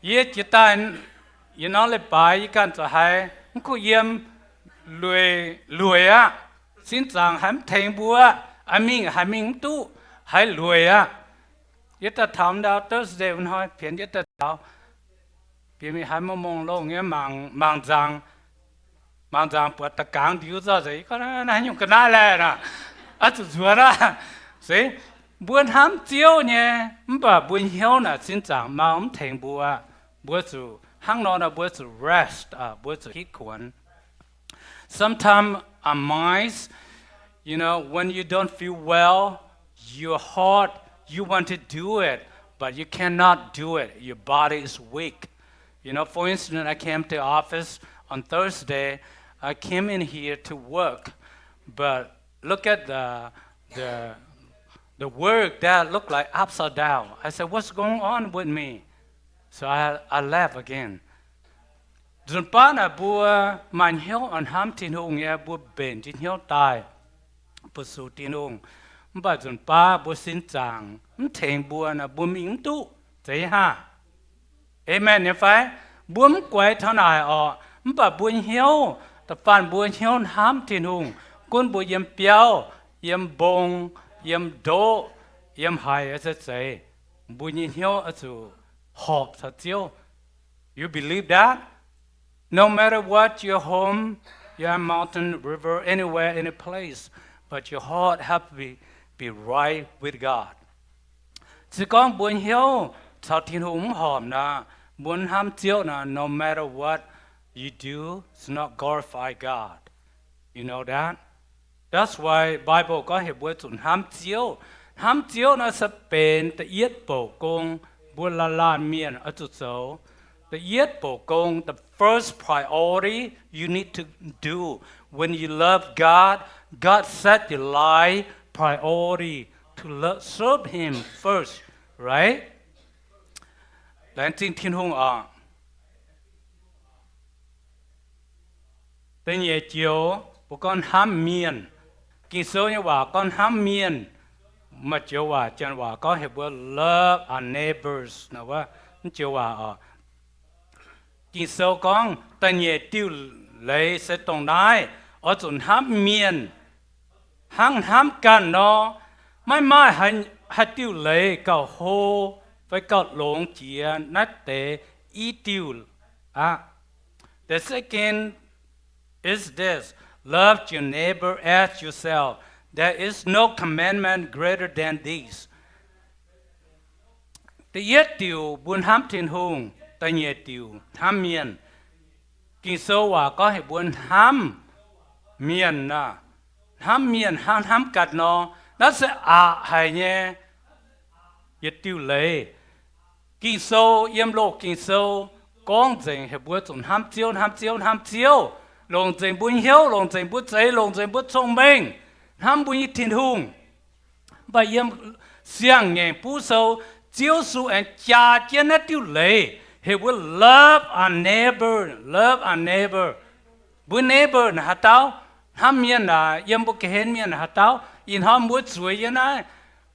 Yie jiex daaih, yie norm leiz-baaix yie ganh zuqc haiz mv kuh yiem, lueic, lueic aqv. Sin zaangc haiz mv tengx mbuo, haiz mingh haiz mingh mv duqv, haiz lueic aqv. Yie daaih taux ndau Thursday hnoi pienx yie daaih taux, bieqc mingh haiz mv mongh longh nyei mangc, mangc nzaangc, mangc nzaangc buatc da'gangx ndiux zauh nzengc, gorngv naaiv nyungc ga'naaiv laeh nor, oix zuqc nzuonx aqv. Se, mbuo hnamv Ziouv nyei, mv baac mbuo hnyouv naaic sin zaangc mau mv tengx mbuo. Mbuo zuqc hnangv nor nor, mbuo zuqc rest, mbuo zuqc hitv kuonx. Sometimes our minds, you know, when you don't feel well, your heart, you want to do it, but you cannot do it. Your body is weak. You know, for instance, I came to the office on Thursday. I came in here to work, but look at the, the, the work that looked like upside down. I said, "What's going on with me?" So I, I left again. Nzunc baav naaic mbuo maaih hnyouv hnamv Tin-Hungh nyei, mbuo mbenc jienv hnyouv daaih fu-sux Tin-Hungh. Mv baac nzunc baav mbuo sin zaangc mv tengx mbuo nor, mbuo mingh mv duqv. Zeiz nyei aqv. Amen nyei fai? Mbuo mv guaix taux naaic orqc, mv baac mbuo hnyouv, da'faanh mbuo hnyouv hnamv Tin-Hungh, gunv mbuo yiem biauv, yiem mbong, yiem ndoqv, yiem haic se zeiz, mbuo nyei hnyouv oix zuqc horpc taux Ziouv. You believe that? No matter what, your home, your mountain, river, anywhere, any place, but your heart have to be, be right with God. Se gorngv mbuo hnyouv caux Tin-Hungh mv horpc nor, mbuo hnamv Ziouv nor, no matter what you do, it's not glorify God. You know that? That's why Bible gorngv heuc mbuo zuqc hnamv Ziouv. Hnamv Ziouv nor se benx da'yietv bouc gong mbuo laanh laanh mienh oix zuqc zoux. Da'yietv bouc gong, the first priority you need to do when you love God, God set your life priority to love, serve Him first, right? Laengz zingh Tin-Hungh oc. Da'nyeic joux mbuo gorngv hnamv mienh. Ging-Sou nyei waac gorngv hnamv mienh. Maaih joux waac, janx waac gorngv heuc mbuo love our neighbors nor wuov, mv joux waac oc. Ging-Sou gorngv da'nyeic diuh leiz se dongh naaiv, oix zuqc hnamv mienh hnangv hnamv ganh nor. Maiv maaih haaix diuh leiz gauh hlo fai gauh longx jiex naaiv deix i diuh aqv. The second is this, love your neighbor as yourself. There is no commandment greater than these. Da'yietv diuc mbuo hnamv Tin-Hungh, da'nyeic diuc hnamv mienh. Ging-Sou waac gorngv heuc mbuo hnamv mienh nor, hnamv mienh hnangv hnamv ganh nor. Naaiv se aqc haic nyei yietc diuh leiz. Ging-Sou, yiem loz Ging-Sou gorngv nzengc heuc mbuo zuqc hnamv Ziouv, hnamv Ziouv, hnamv Ziouv, longc nzengc mbuo hnyouv, longc nzengc mbuo zeix, longc nzengc mbuo cong-mengh hnamv mbuo nyei Tin-Hungh. Mv baac yiem Siang-Ngaengc Buv Sou, Ziouv Yesu aengx jaa jienv naaiv diuh leiz heuc mbuo love our neighbor, love our neighbor. Mbuo neighbor naaic haaix dauh? Hnamv mienh naaic, yiem mbuo ga'hlen mienh naaic haaix dauh? Ih hnoi mbuo zueiz yiem naaiv,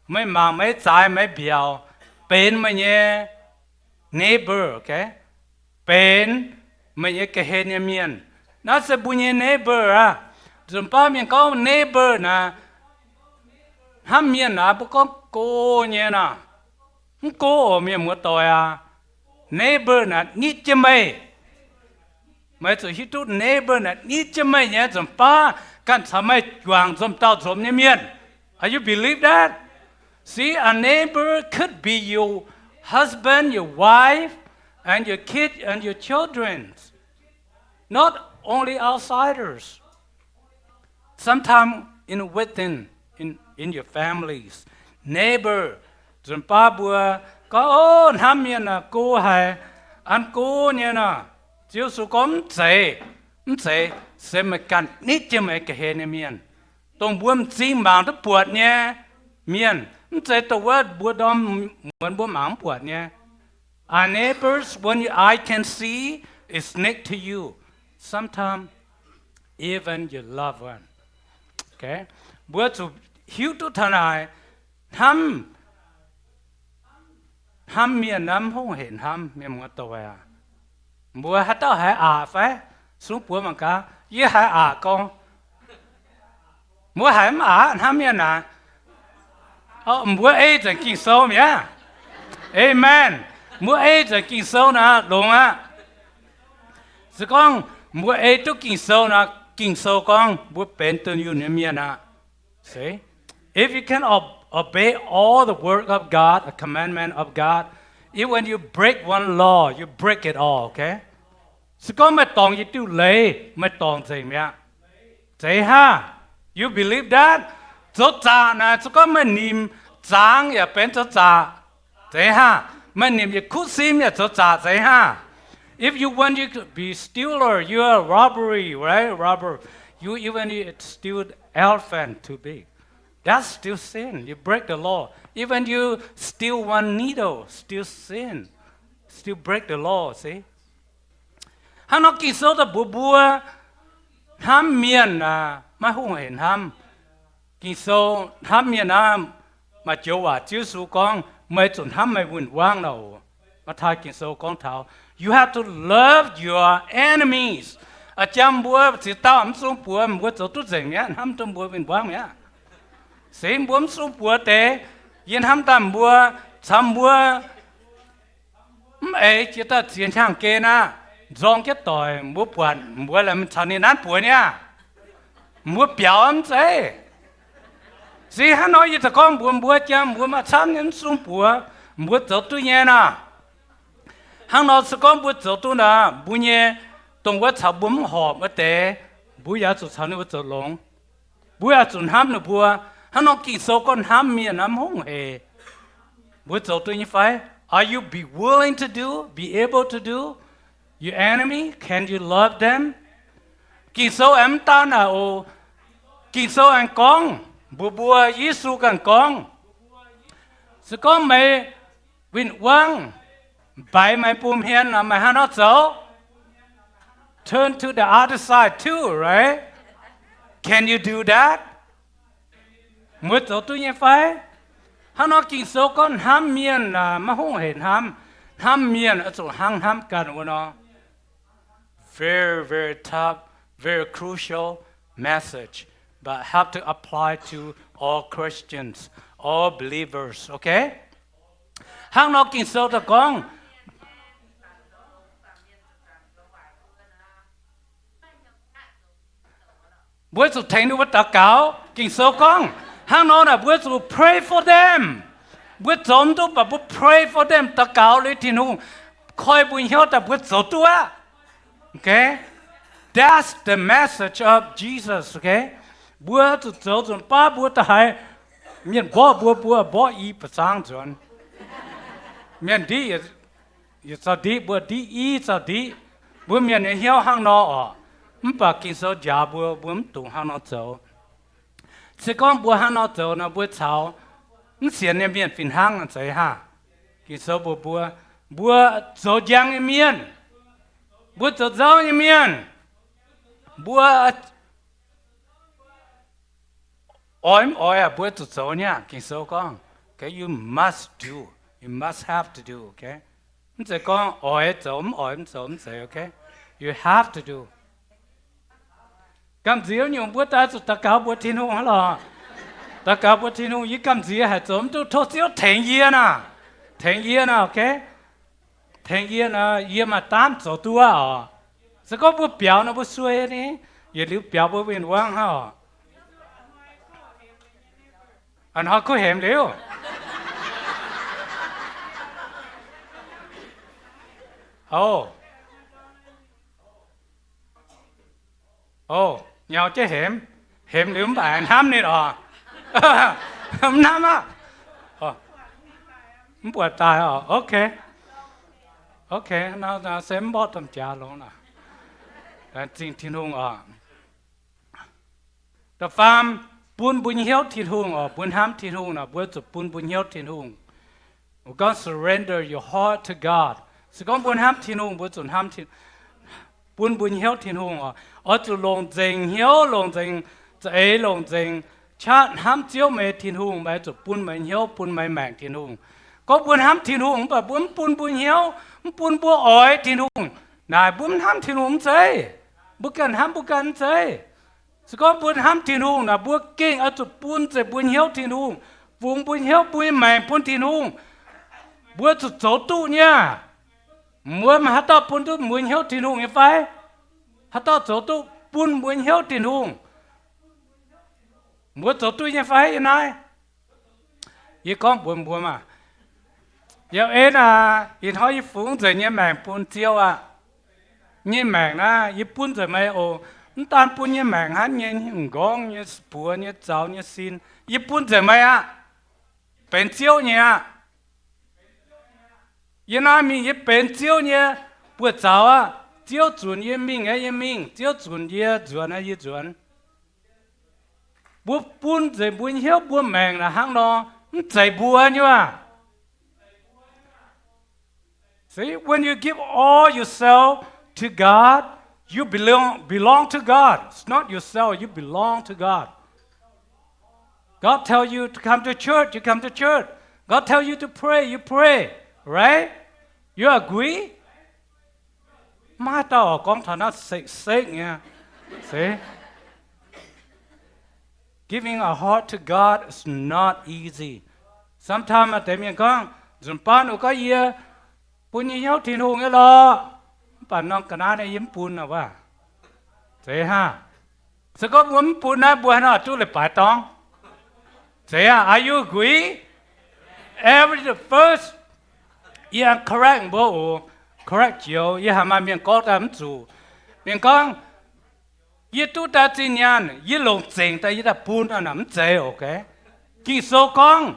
meih mangc meih zaaix meih mbiaauc, benx meih nyei neighbor, benx meih nyei ga'hlen nyei mienh. Naaiv se mbuo nyei neighbor aqv. Nzunc baav mienh gorngv neighbor naaic, hnamv mienh naaic mbuo gorngv go nyei nor. Mv go oc, mienh muoz-doic aac. Neighbor naaic nitv jienv meih. Meih zuqc hiuv duqv neighbor naaic nitv jienv meih nyei. Nzunc baav ganh caux meih juangc nzomc dauh nzomc nyei mienh. Are you believe that? See, a neighbor could be your husband, your wife, and your kid and your children. Not only outsiders. Sometimes in within, in, in your families, neighbor, nzunc baav mbuo gorngv, O, hnamv mienh aah, go haic, an go nyei nor. Ziouv Yesu gorngv, Mv zeiz, mv zeiz, se meih ganh nitv jienv meih ga'hlen nyei mienh, dongh mbuo m'zing mangc duqv buatc nyei mienh, mv zeiz dongh wuov mbuo ndorm muonz mbuo mangc mv buatc nyei. Our neighbors, one you, I can see, is next to you. Sometimes even your loved one. Okay? Mbuo zuqc hiuv duqv taux naaic, hnamv, hnamv mienh naaiv mv hungh heic hnamv mienh muoz-doic aac. Mbuo haaix dauh haiz aqc fai? Sung buoz mangc gaax, yie haiz aqc gorngv. Mbuo haiz mv aqc hnamv mienh naaic. Mbuo ei nzengc Ging-Sou mi'aqv. Amen. Mbuo ei nzengc Ging-Sou naaic longx aqv. Se gorngv mbuo ei duqv Ging-Sou naaic, Ging-Sou gorngv mbuo benx dunh yunh nyei mienh aqv. See? If you can ob-, obey all the word of God, a commandment of God, even you break one law, you break it all, okay? Se gorngv meih dorngc yietc diuh leiz, meih dorngc nzengc mi'aqv. Zeiz haav? You believe that? Zoux zaqc naaic, se gorngv meih nimc zaangc yaac benx zoux zaqc. Zeiz haav? Meih nimc yietc kuv sim yaac zoux zaqc, zeiz haav? If you want you to be stealer, you are robbery, right? Robber. You even you steal elephant too big. That's still sin. You break the law. Even you steal one needle, still sin. Still break the law, see? Hnangv nor Ging-Sou daaih mbuox mbuo, hnamv mienh aah, maiv hungh heic hnamv. Ging-Sou hnamv mienh naaiv, maaih joux waac Ziouv Yesu gorngv, meih zuqc hnamv meih win-wangv nor. Matv^taai Ging-Sou gorngv taux, you have to love your enemies. A'jang mbuo ziex dauh mv sung buoz, mbuo zoux duqv nzengc mi'aqv, hnamv duqv mbuo win-wangv mi'aqv. Se mbuo mv sung buoz deix, yie hnamv daaih mbuo, caux mbuo mv eix jiex daaih ziex hnyangx gen aqv, nzorng jienv doic, mbuo buatc mbuo laih caux ninh nanv buoz niaa, mbuo biaux mv zeiz. Se hnangv nor yie za'gengh gorngv mbuox mbuo, jang mbuo maaih camv nyei mv sung buoz, mbuo zoux duqv nyei nor. Hnangv nor se gorngv mbuo zoux duqv nor, mbuo nyei dongh wuov caux mbuo mv horpc wuov deix, mbuo yaac zuqc caux ninh mbuo zoux longx. Mbuo yaac zuqc hnamv ninh mbuo. Hnangv nor Ging-Sou gorngv hnamv mienh naaiv mv hungh heic. Mbuo zoux duqv nyei fai? Are you be willing to do, be able to do? Your enemy, can you love them? Ging-Sou aengx mv daan naaic oc. Ging-Sou aengx gorngv mbuox mbuo, Yesu ganh gorngv, se gorngv meih win-wangv mbaix meih bun hmien nor, meih hnangv nor zoux? Turn to the other side too, right? Can you do that? Mbuo zoux duqv nyei fai? Hnangv nor Ging-Sou gorngv hnamv mienh maiv hungh heic hnamv. Hnamv mienh oix zuqc hnangv hnamv ganh wuov nor. Very, very tough, very crucial message, but have to apply to all Christians, all believers, okay? Hnangv nor Ging-Sou daaih gorngv, mbuo zuqc tengx ninh mbuo daux gaux. Ging-Sou gorngv, hnangv nor naaic mbuo zuqc pray for them. Mbuo zoux mv duqv, mv baac mbuo pray for them, daux gaux liuz Tin-Hungh koi mbuo hnyouv daaih mbuo zoux duqv aqv. Okay? That's the message of Jesus, okay? Mbuo zuqc zoux nzunc baav mbuo da'haiz mienh mborqv mbuo, mbuo mborqv i ba'zangv nzuonx. Mienh ndiqv yietc zaux ndiqv, mbuo ndiqv i zaux ndiqv. Mbuo mienh nyei hnyouv hnangv nor oc. Mv baac Ging-Sou njaaux mbuo, mbuo mv dungx hnangv nor zoux. Se gorngv mbuo hnangv nor zoux nor, mbuo caux mv sienx nyei mienh fih hnangv nor zeiz haav? Ging-Sou mbuox mbuo, mbuo zoux njang nyei mienh, mbuo zoux nzauv nyei mienh, mbuo oix mv oix aah, mbuo zuqc zoux niaa. Ging-Sou gorngv, okay, you must do, you must have to do, okay? Mv zeiz gorngv oix zoux mv oix mv zoux mv zeiz, okay? You have to do. Gamh nziex nyungc mbuo daaih zuqc daux gaux mbuox Tin-Hungh hnangv lorqc. Daux gaux mbuox Tin-Hungh, yie gamh nziex haic zoux mv duqv, tov Ziouv tengx yie naaic. Tengx yie naaic, okay? Tengx yie naaic, yie maaih daamv zoux duqv oc. Se gorngv mbuo biaux nor mbuo suei ni, yietc liuz biaux mbuo win-wangv hnangv oc. Hnoi kuv hemx liuz, o, o, nyaux jienv hemx. Hemx liuz mv baac hnamv ninh oc. Mv hnamv aqv. Mv buatc daaih oc. Ok. Ok, se mv mborqv domh jaax longx. Laengz zingh Tin-Hungh oc. Da'faam, bun mbuo nyei hnyouv Tin-Hungh oc. Mbuo hnamv Tin-Hungh nor, mbuo zuqc bun mbuo hnyouv Tin-Hungh. Mbuo gorngv surrender your heart to God. Se gorngv mbuo hnamv Tin-Hungh, mbuo zuqc hnamv, bun mbuo nyei hnyouv Tin-Hungh oc. Oix zuqc longc nzengc hnyouv, longc nzengc za'eix, longc nzengc qaqv hnamv Ziouv, meih Tin-Hungh, meih zuqc bun meih hnyouv, bun meih maengc Tin-Hungh. Gorngv mbuo hnamv Tin-Hungh mv baac mbuo mv bun mbuo hnyouv, mv bun mbuo oix Tin-Hungh, naaic mbuo mv hnamv Tin-Hungh mv zeiz. Mbuo ganh hnamv mbuo ganh mv zeiz. Se gorngv mbuo hnamv Tin-Hungh naaic, mbuo gengh oix zuqc bun nzengc mbuo hnyouv Tin-Hungh, fungx mbuo hnyouv, bun nyei maengc bun Tin-Hungh. Mbuo zuqc zoux duqv nyei aqv. Mbuo maaih haaix dauh bun duqv mbuo hnyouv Tin-Hungh nyei fai? Haaix dauh zoux duqv bun mbuo hnyouv Tin-Hungh? Mbuo zoux duqv nyei fai yiem naaiv? Yie gorngv mbuox mbuo maah, yiem naaiv, ih hnoi yie fungx nzengc nyei maengc bun Ziouv aqv. Nyei maengc naaiv yie bun nzengc meih oc. Mv daan bun nyei maengc hnangv, nyei m'nqorngv, nyei buoz, nyei zaux, nyei sin, yie bun nzengc meih aqv. Benx Ziouv nyei aqv. Yie naaiv mingh yie benx Ziouv nyei buoz-zaux aqv. Ziouv zunc yie mingh aeqv, yie mingh. Ziouv zunc yie nzuonx aeqv, yie nzuonx. Mbuo bun nzengc mbuo hnyouv mbuo maengc naaic hnangv nor, mv zeiz mbuo nyei aqv. See, when you give all yourself to God, you belong, belong to God. It's not yourself, you belong to God. God tell you to come to church, you come to church. God tell you to pray, you pray. Right? You agree? Maiv dauh gorngv taux naaiv sekv-sekv nyei. See? Giving our heart to God is not easy. Sometimes maaih deix mienh gorngv, nzunc baan wuov gorngv yie bun nyei hnyouv Tin-Hungh nyei lorqc, mv baac norm ga'naaiv naaiv yie mv bun aqv wuov. Zeiz hnangv. Se gorngv mbuo mv bun naaiv, mbuo haaix nor duqv leiz-baaix dorngv? Zeiz aqv. Are you agree? Every the first, yie correct mbuo oc. Correct joux, yie haiz maaih mienh gorngv daaih mv zuqc. Mienh gorngv, yie duqv daaih zinh nyaanh, yie longc zengc daaih yie daaih bun aqv, naaic mv zeiz oc. Ging-Sou gorngv,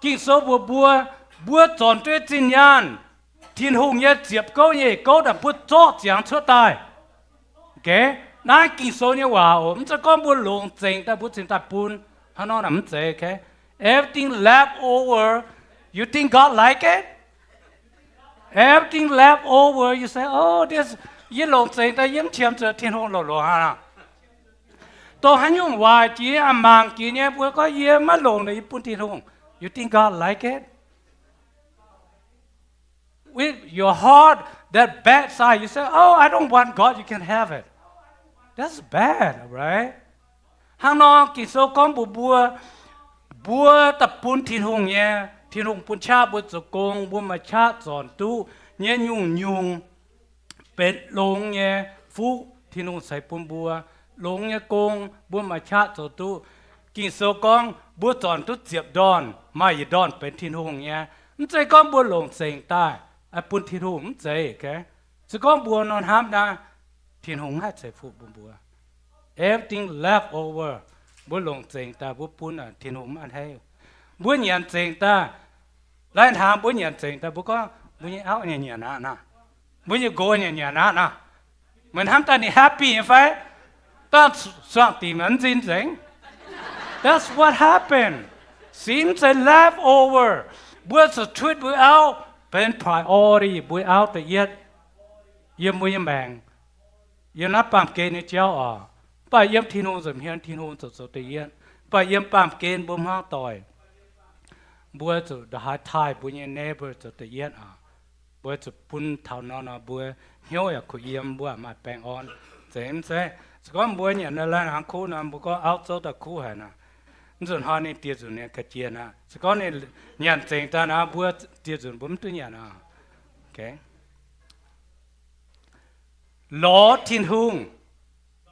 Ging-Sou mbuox mbuo, mbuo zornc duqv zinh nyaanh, Tin-Hungh nyei ziepc gouv nyei gouv naaic mbuo zorqv ziangx cuotv daaih. Naaiv Ging-Sou nyei waac oc. Mv zeiz gorngv mbuo longc zengc daaih mbuo cingx daaih bun. Hnangv nor naaic mv zeiz. Everything left over, you think God like it? Everything left over, you say, oh, this, yie longc zengc daaih yie mv qiemx zuqc Tin-Hungh loz-loz aqv. Dongh haaix nyungc waaic jiex, a'mangc jiex nyei, mbuo gorngv yie maiv longc naaic yie bun Tin-Hungh. You think God like it? With your heart, that bad side, you say, oh, I don't want God, you can have it. That's bad, right? Hnangv nor Ging-Sou gorngv mbuox mbuo, mbuo daaih bun Tin-Hungh nyei, Tin-Hungh bun qaqv mbuo zoux gong, mbuo maaih qaqv zornc duqv nyei nyungc-nyungc benx longx nyei fuqv Tin-Hungh ceix bun mbuo. Longx nyei gong mbuo maaih qaqv zoux duqv. Ging-Sou gorngv mbuo zornc duqv ziepc ndorn, maaih yietc ndorn benx Tin-Hungh nyei. Mv zeiz gorngv mbuo longc zengc daaih bun Tin-Hungh mv zeiz. Se gorngv mbuo nor hnamv naaiv, Tin-Hungh haih ceix fuqv bun mbuo. Everything left over, mbuo longc zengc daaih mbuo bun, Tin-Hungh mv a'hneiv. Mbuo nyanc zengc daaih, lai-hnaangx mbuo nyanc zengc daaih, mbuo gorngv mbuo nyei auv nyanc nyanc aqv nor, mbuo nyei nqox nyanc nyanc aqv nor, meih hnamv daaih ninh happy nyei fai? Dangh suangx dimc mv nzin nzengc. That's what happened. Sin se left over. Mbuo zuqc treat mbuo auv benx priority, mbuo auv da'yietv yiem mbuo nyei maengc. Yiem naaiv baamh gen nyei jauv oc. Mv baac yiem Tin-Hungh nza'hmien, Tin-Hungh ziouc zoux da'yietv. Mv baac yiem baamh gen mbuo hmuangv doic, mbuo zuqc ndongc haaix taaih mbuo nyei neighbor zoux da'yietv oc. Mbuo zuqc bun taux nor nor mbuo hnyouv yaac kuh yiem, mbuo maaih baengh orn. Zeiz mv zeiz? Se gorngv mbuo nyanc naaiv lai-hnaangx kuv nor, mbuo gorngv auv zouv daaih kuv haic nor, mv nzunc hnoi ninh dieh nzunc ninh ga'jiex aqv. Se gorngv ninh nyanc zengc daaih nor, mbuo dieh nzunc mbuo mv duqv nyanc oc. Lorz Tin-Hungh.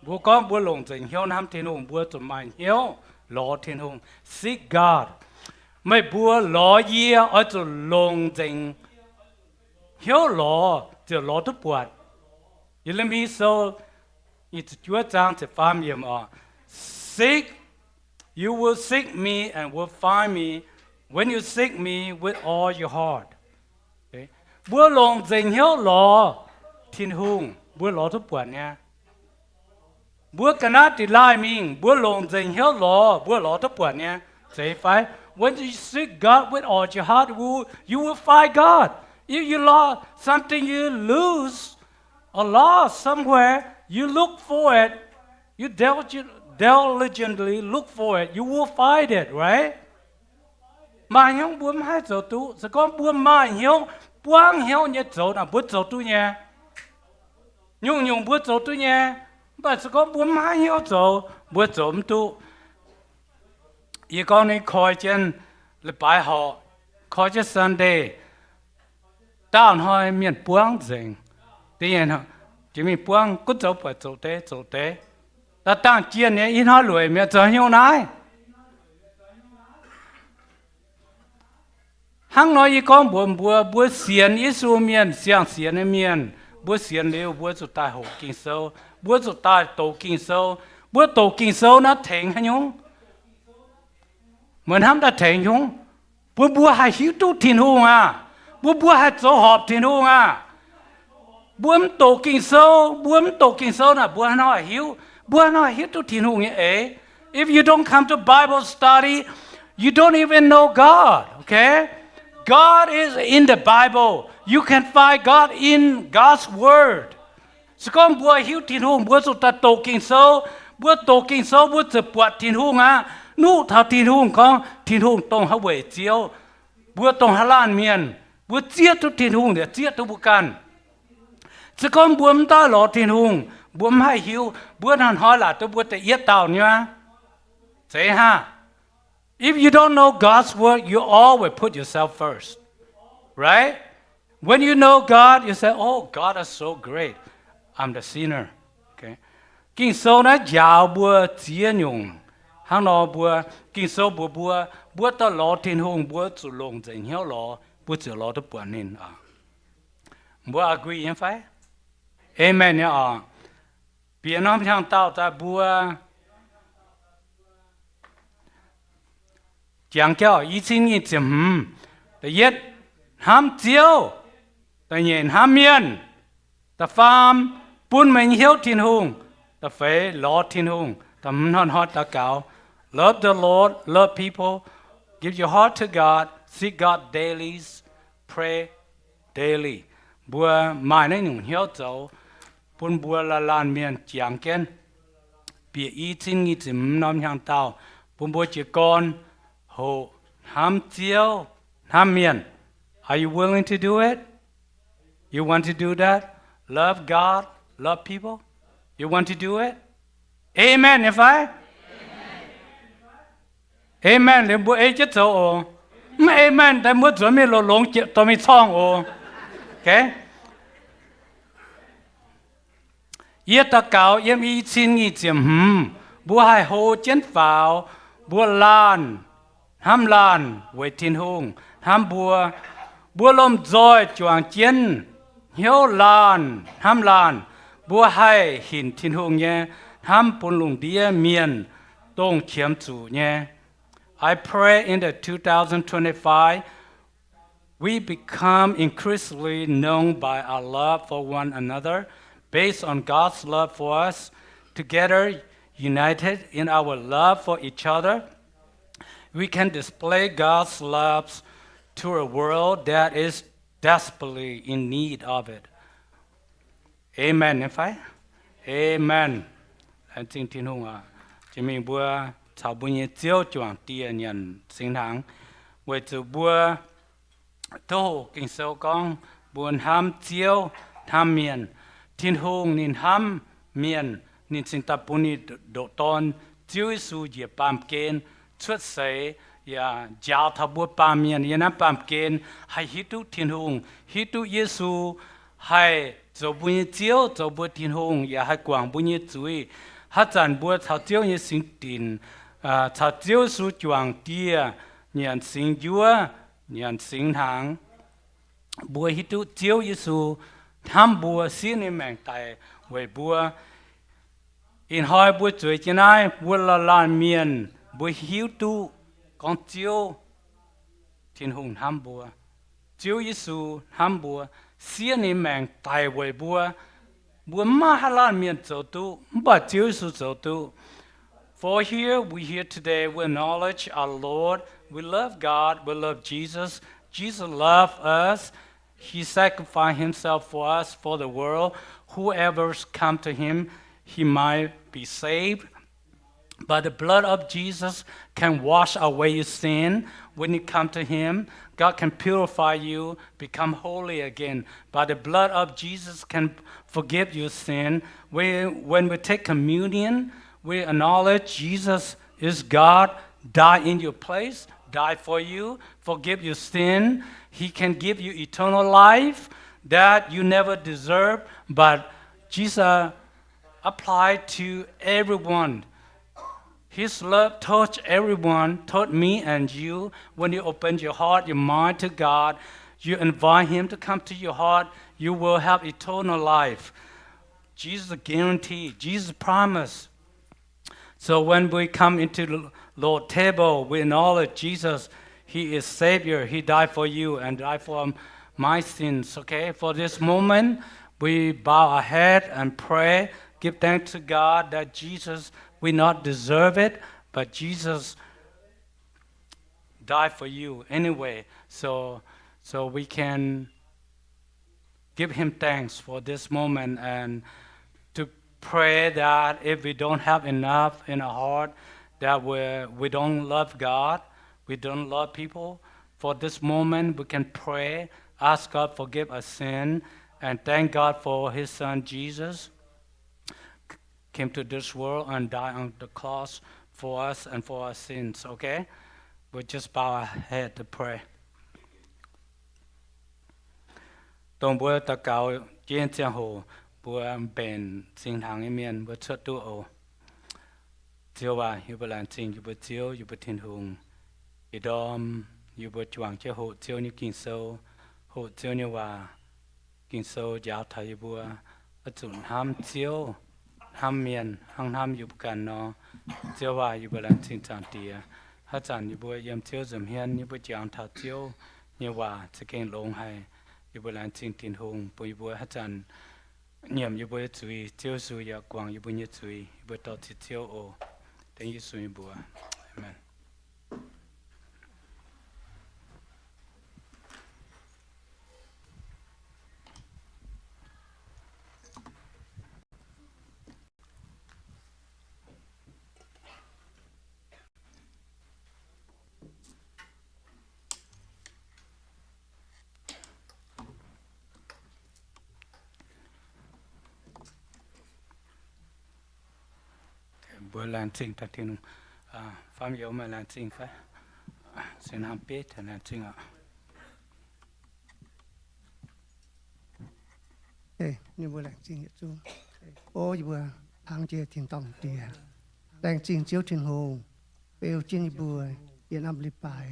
Mbuo gorngv mbuo longc nzengc hnyouv hnamv Tin-Hungh, mbuo zuqc maaih hnyouv lorz Tin-Hungh. Seek God. Meih mbuo lorz yie oix zuqc longc nzengc hnyouv lorz, ziouc lorz duqv buatc. Ye^le^mi Sou nyic ziepc juov zaang ziepc faam yiemc oc. Seek, you will seek me and will find me when you seek me with all your heart. Mbuo longc nzengc hnyouv lorz Tin-Hungh, mbuo lorz duqv buatc nyei. Mbuo ga'naaiv dingc laaih mingh, mbuo longc nzengc hnyouv lorz, mbuo lorz duqv buatc nyei. Zeiz fai? When you seek God with all your heart, you, you will find God. If you lost something, you lose or lost somewhere, you look for it. You diligent-, diligently look for it. You will find it, right? Maaih hnyouv mbuo mv haih zoux duqv. Se gorngv mbuo maaih hnyouv, buangv hnyouv nyei zoux naaic, mbuo zoux duqv nyei. Nyungc-nyungc mbuo zoux duqv nyei. Mv baac se gorngv mbuo mv haih hnyouv zoux, mbuo zoux mv duqv. Yie gorngv ninh koi jienv leiz-baaix horqc, koi jienv Sunday, daauh hnoi mienh buangv nzengc. Da'nyeic, jiex mingh buangv gunv zoux buatc zoux deix zoux deix. Da'dangh jienh nyei ih hnoi lueic mi'aqv, zoux haaix nyungc naaiv? Hnangv nor yie gorngv mbuox mbuo, mbuo sienx Yesu mienh, siang-sienx nyei mienh, mbuo sienx liuz mbuo zuqc daaih hoqc Ging-Sou, mbuo zuqc daaih doqc Ging-Sou. Mbuo doqc Ging-Sou naaiv tengx haaix nyungc? Meih hnamv daaih tengx haaix nyungc? Bun mbuo haih hiuv duqv Tin-Hungh aqv. Bun mbuo haih zoux horpc Tin-Hungh aqv. Mbuo mv doqc Ging-Sou, mbuo mv doqc Ging-Sou naaic, mbuo haaix nor haih hiuv? Mbuo haaix nor haih hiuv duqv Tin-Hungh nyei eix? If you don't come to Bible study, you don't even know God, okay? God is in the Bible. You can find God in God's Word. Se gorngv mbuo hiuv Tin-Hungh, mbuo zuqc daaih doqc Ging-Sou. Mbuo doqc Ging-Sou, mbuo ziouc buatc Tin-Hungh aqv. Nuqv taux Tin-Hungh gorngv Tin-Hungh dongh haaix weic Ziouv. Mbuo dongh haaix laanh mienh, mbuo zieqv duqv Tin-Hungh yaac zieqv duqv mbuo ganh. Se gorngv mbuo mv daaih lorz Tin-Hungh, mbuo mv haih hiuv. Mbuo hnoi-hnoi laaic duqv mbuo da'yietv dauh nyei. Zeiz hnangv. If you don't know God's word, you always put yourself first, right? When you know God, you say, "Oh, God is so great. I'm the sinner." Okay. Ging-Sou naaiv njaaux mbuo ziex nyungc. Hnangv nor mbuo, Ging-Sou mbuox mbuo, mbuo daaih lorz Tin-Hungh, mbuo zuqc longc nzengc hnyouv lorz, mbuo ziouc lorz duqv buatc ninh oc. Mbuo agree nyei fai? Amen nyei oc. Bieqc norm hnyangx-daauh daaih mbuo jangx jienv i cin nyic ziepc hmz. Da'yietv, hnamv Ziouv. Da'nyeic, hnamv mienh. Da'faam, bun meih nyei hnyouv Tin-Hungh. Da'feix, lorz Tin-Hungh. Da'hmz, hnoi-hnoi daux gaux. Love the Lord, love people. Give your heart to God, seek God daily, pray daily. Mbuo maaih naaiv nyungc hnyouv zoux, bun mbuo laanh laanh mienh jangx jienv bieqc i cin nyic ziepc hmz norm hnyangx-daauh, bun mbuo jiez gorn hoqc hnamv Ziouv, hnamv mienh. Are you willing to do it? You want to do that? Love God, love people? You want to do it? Amen nyei fai? Amen liuz mbuo ei jienv zoux oc. Mv amen daaih mbuo nzuonx mingh longx-longx jiex dorh mingh corngh oc. Okay? Yie daux gaux yiem i cin nyic ziepc hmz, mbuo haih hlo jienv faaux, mbuo laanh hnamv laanh weic Tin-Hungh hnamv mbuo. Mbuo lomh nzoih juangc jienv hnyouv laanh hnamv laanh, mbuo haih hinc Tin-Hungh nyei hnamv bun lungh ndiev mienh dongh qiemx zuqc nyei. I pray in the two thousand twenty-five, we become increasingly known by our love for one another, based on God's love for us. Together, united in our love for each other, we can display God's love to a world that is desperately in need of it. Amen nyei fai? Amen. Laengz zingh Tin-Hungh aac. Jiex mingh mbuo caux mbuo nyei Ziouv juangc dieh nyanc singx hnaangx, weic zuqc mbuo tov hoqc Ging-Sou gorngv mbuo hnamv Ziouv, hnamv mienh. Tin-Hungh ninh hnamv mienh, ninh cingx daaih bun ninh ndoqc Dorn, Ziouv Yesu, njiec baamh gen cuotv seix yaac njaaux taux mbuo baamh mienh yiem naaiv baamh gen haih hiuv duqv Tin-Hungh, hiuv duqv Yesu haih zoux mbuo nyei Ziouv, zoux mbuo Tin-Hungh, yaac haih guangc mbuo nyei zuiz. Haaix zanc mbuo caux Ziouv nyei singx dinc, caux Ziouv Yesu juangc dieh, nyanc singx njuov, nyanc singx hnaangx. Mbuo hiuv duqv Ziouv Yesu hnamv mbuo, siev ninh maengc daic weic mbuo. Ih hnoi mbuo zueiz jienv naaiv, mbuo laanh laanh mienh mbuo hiuv duqv gorngv Ziouv Tin-Hungh hnamv mbuo. Ziouv Yesu hnamv mbuo, siev ninh maengc daic weic mbuo. Mbuo maiv maaih haaix laanh mienh zoux duqv, mv baac Ziouv Yesu zoux duqv. For here, we here today, we acknowledge our Lord. We love God. We love Jesus. Jesus loved us. He sacrificed himself for us, for the world. Whoever come to him, he might be saved. But the blood of Jesus can wash away your sin. When you come to him, God can purify you, become holy again. But the blood of Jesus can forgive your sin. We, when we take communion, we acknowledge Jesus is God, died in your place, died for you, forgive your sin. He can give you eternal life that you never deserve, but Jesus apply to everyone. His love touch everyone, touch me and you. When you open your heart, your mind to God, you invite him to come to your heart, you will have eternal life. Jesus guarantee, Jesus promise. So when we come into the Lord table, we acknowledge Jesus. He is Savior. He died for you and died for my sins. Okay, for this moment, we bow our head and pray. Give thanks to God that Jesus, we not deserve it, but Jesus died for you anyway. So, so we can give him thanks for this moment and to pray that if we don't have enough in our heart, that we, we don't love God, we don't love people, for this moment we can pray, ask God forgive our sin, and thank God for his son Jesus came to this world and died on the cross for us and for our sins, okay? We'll just bow our head to pray. Dongh mbuo daux gaux jienv ziangh hoc, mbuo mbenc singx hnaangx nyei mienh mbuo cuotv duqv oc. Ziouv aac, yie mbuo laengz zingh yie mbuo Ziouv, yie mbuo Tin-Hungh. Ih ndorm yie mbuo juangc jienv hoqc Ziouv nyei Ging-Sou, hoqc Ziouv nyei waac. Ging-Sou njaaux taux yie mbuo oix zuqc hnamv Ziouv, hnamv mienh hnangv hnamv yie mbuo ganh nor. Ziouv aac, yie mbuo laengz zingh Zaangc Diex. Haaix zanc yie mbuo yiem Ziouv nza'hmien, yie mbuo jangx taux Ziouv nyei waac za'gengh longx haic. Yie mbuo laengz zingh Tin-Hungh bun yie mbuo haaix zanc nyiemc yie mbuo nyei zuiz, Ziouv Yesu yaac guangc yie mbuo nyei zuiz. Yie mbuo dor-ziec Ziouv oc. Dengv Yesu nyei mbuox, aamen. Mbuo laengz zingh daaih Tin-Hungh. Faam-youz, meih laengz zingh fai? Zinh hnamv beiv taux laengz zingh oc. Ninh mbuo laengz zingh yietc zungv. O yie mbuo hnangv jiex tin-dorngh Diex, laengz zingh Ziouv Tin-Hungh beu jienv yie mbuo yietc norm leiz-baaix,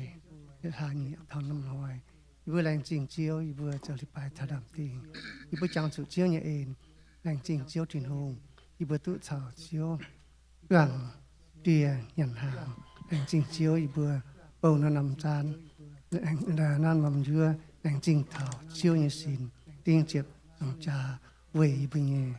yietc hlaax nyieqc taux norm hnoi. Yie mbuo laengz zingh Ziouv, yie mbuo zoux leiz-baaix taux ndaamv-dingh, yie mbuo jangx zuqc Ziouv nyei en. Laengz zingh Ziouv Tin-Hungh, yie mbuo duqv caux Ziouv juangc dieh nyanc hnaangx. Laengz zingh Ziouv, yie mbuo bouh norm-norm zaanv, nanv norm-norm njuov. Laengz zingh taux Ziouv nyei sin ding ziepc nzaangc jaax weic yie mbuo nyei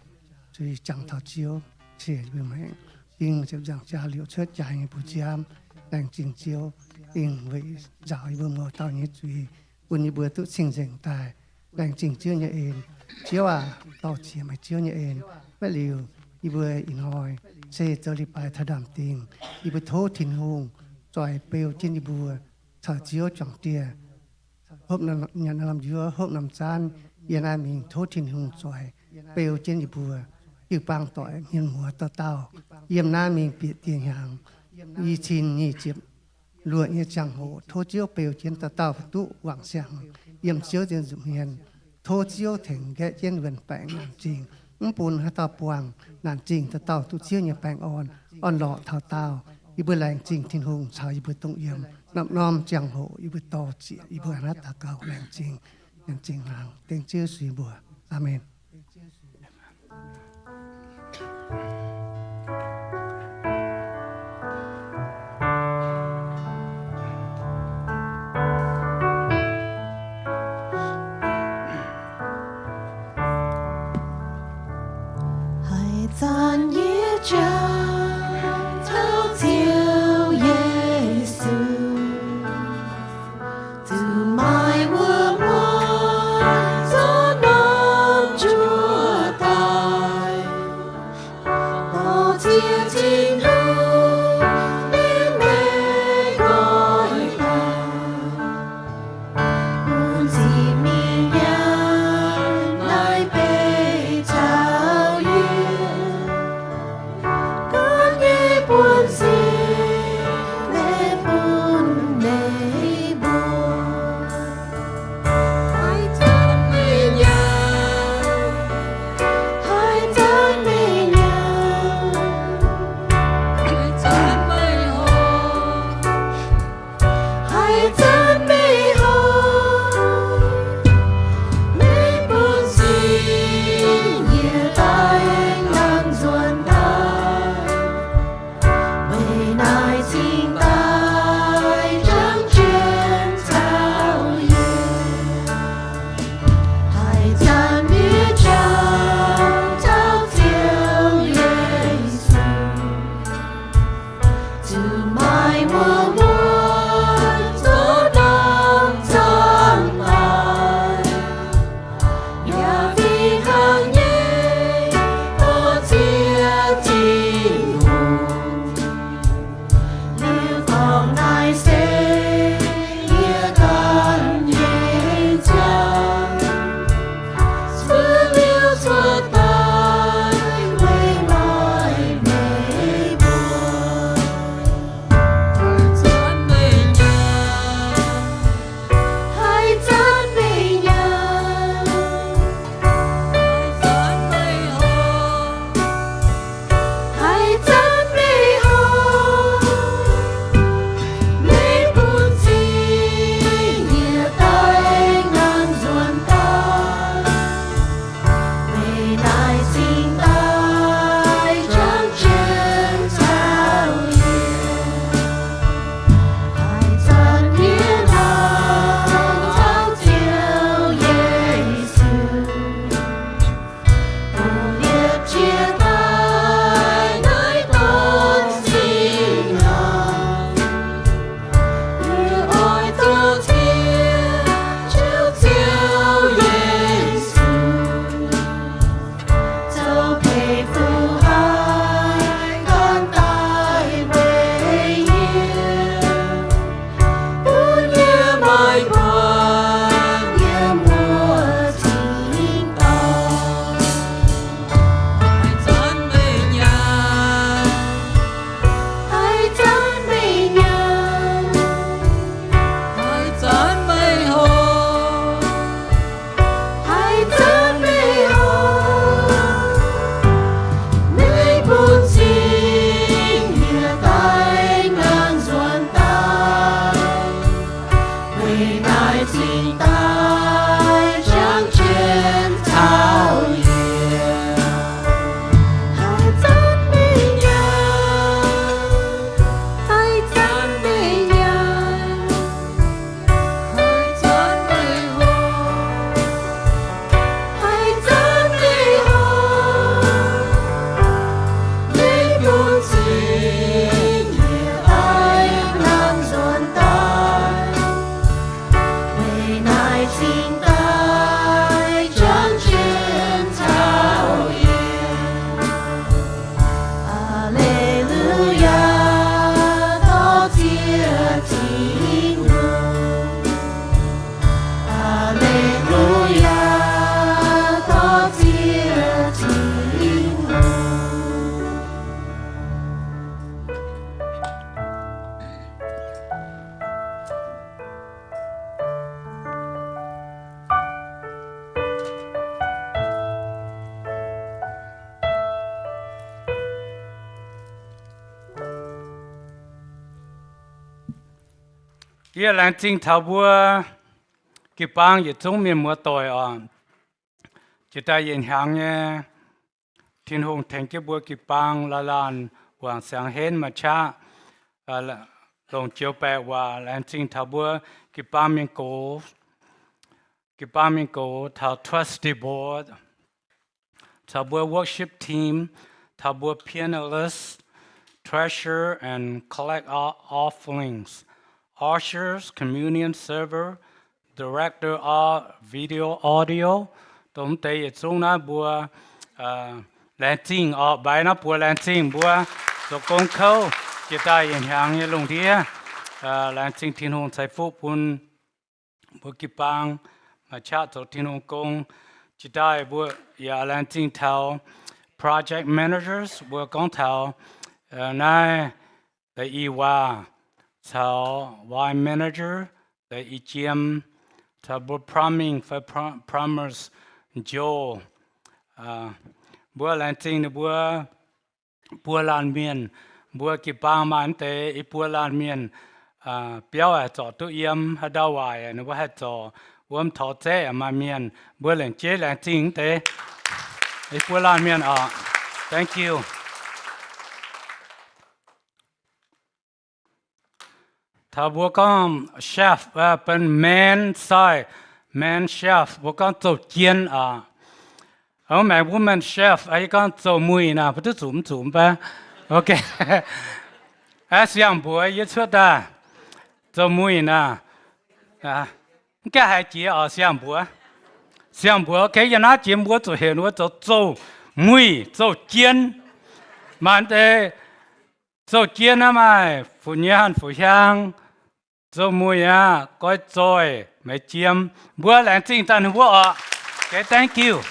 zuiz jangx taux Ziouv, ceix yie mbuo maengc. Ding ziepc nzaangc jaax liouc cuotv jaaix nyei bu nziaamv. Laengz zingh Ziouv, ding weic nzaaux yie mbuo mouz dauh nyei zuiz, bun yie mbuo duqv cing-nzengc daaih. Laengz zingh Ziouv nyei en. Ziouv aac, dor-ziec meih Ziouv nyei en. Maiv liuz, yie mbuo ih hnoi se zoux leiz-baaix taux ndaamv-dingh. Yie mbuo tov Tin-Hungh zoix beu jienv yie mbuo caux Ziouv juangc dieh, hopv nyanc norm njuov, hopv norm zaanv. Yiem naaiv mingh tov Tin-Hungh zoix beu jienv yie mbuo jiu-baang doic hmien muoz dauh dauh. Yiem naaiv mingh bieqc dieh hnyangx, i cin nyic ziepc luoqc nyei ziangh hoc, tov Ziouv beu jienv dauh dauh duqv wangc siangx yiem Ziouv nyei nza'hmien. Tov Ziouv tengx nqaeqv jienv wuonh baengc naanc zingh, mv bun haaix dauh buangh naanc zingh, dauh dauh duqv Ziouv nyei baengh orn, orn-lorqc taux daauh. Yie mbuo laengz zingh Tin-Hungh caux yie mbuo dongh yiem norm-norm ziangh hoc yie mbuo dorh zieqc yie mbuo hnangv naaiv daux gaux laengz zingh, laengz zingh hnaangx. Dengv Ziouv Yesu nyei mbuox. Aamen. Haaix zanc yie jangx taux Ziouv Yesu, zuqc maaih wuom muonh zorqv norm njuov daaih, dorh zieqc Tin-Hungh mingh maiv nqoi daaih. Bun ziqc mingh yangh naaiv beiv caux yie, ganh nyei buonv-sin maiv bun meih mbuo. Haaix zanc meih nyanc, haaix zanc meih nyanc, haaix zanc meih horpc, haaix zanc meih horpc, meih buonv-sin yie daaih nangh nzuonx daaih. Meih naaic cingx daaih jangx jienv caux yie. Haaix zanc yie jangx taux Ziouv Yesu, zuqc maaih wuom muonh zorqv norm nzuonx daaih, yaac fih hnangv nyei dorh zieqc Tin-Hungh. Liuz gorngv naaiv se yie ganh nyei ziangh, zuov liuz cuotv daaih weic maaih meih mbuo. Yie laengz zingh taux mbuo jiu-baang yietc zungv mienh muoz-doic oc. Jiex daaih yietc hnyangx nyei, Tin-Hungh tengx jienv mbuo jiu-baang laanh laanh wangc siangx henv maaih qaqv longc joux baeqc waac. Laengz zingh taux mbuo jiu-baang mienh gox, jiu-baang mienh gox, taux trustee board, taux mbuo worship team, taux mbuo pianist, treasurer and collect offerings, ushers, communion server, director of video audio. Dongh mv deix yietc zungv naaiv mbuo laengz zingh oc. Mbaix naaiv buoz laengz zingh mbuo zoux gong kouv jiex daaih yietc hnyangx nyei lungh ndiev. Laengz zingh Tin-Hungh ceix fuqv bun mbuo jiu-baang maaih qaqv zoux Tin-Hungh gong. Jiex daaih mbuo yaac laengz zingh taux project managers, mbuo gorngv taux naaiv deix i waac, caux wine manager deix i jiem, caux mbuo plumbing fai plumbers, Joe. Mbuo laengz zingh ninh mbuo buo laanh mienh. Mbuo jiu-baang maaih mv deix i buo laanh mienh, biauv haic zorc duqv yiem, haaix ndau waaic ninh mbuo haih zorc, wuom torx zaeqv maaih mienh. Mbuo lengc jeiv laengz zingh mv deix i buo laanh mienh oc. Thank you. Taux mbuo gorngv chef, benx men sai, men chef, mbuo gorngv zouv jien oc. Mv maengx woman chef, yie gorngv zouv muic naaic, mbuo duqv zuqc mv zuqc mv baac. Ok. Siang-mbuox yie cuotv daaih, zouv muic naaic. Mv gaengh haiz jiex oc, siang-mbuox. Siang-mbuox, ok, yie naaiv jiex mbuo zuqc heuc ninh mbuo zoux zouv muic, zouv jien. Maaih deix zouv jien naaiv maaih fu nyei hanh fu hiaang, zouv muic aqv, goiv zoih, meix jiem. Mbuo laengz zingh daaih ninh mbuo oc. Okay, thank you.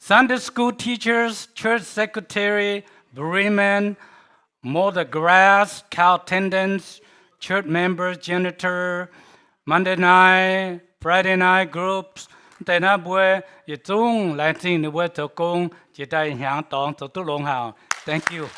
Sunday school teachers, church secretary, bereavement, mow the grass, cow attendants, church members, janitor, Monday night, Friday night groups. Mv deix naaiv mbuo yietc zungv laengz zingh ninh mbuo zoux gong jiex daaih hnyangx dorngx zoux duqv longx haic. Thank you.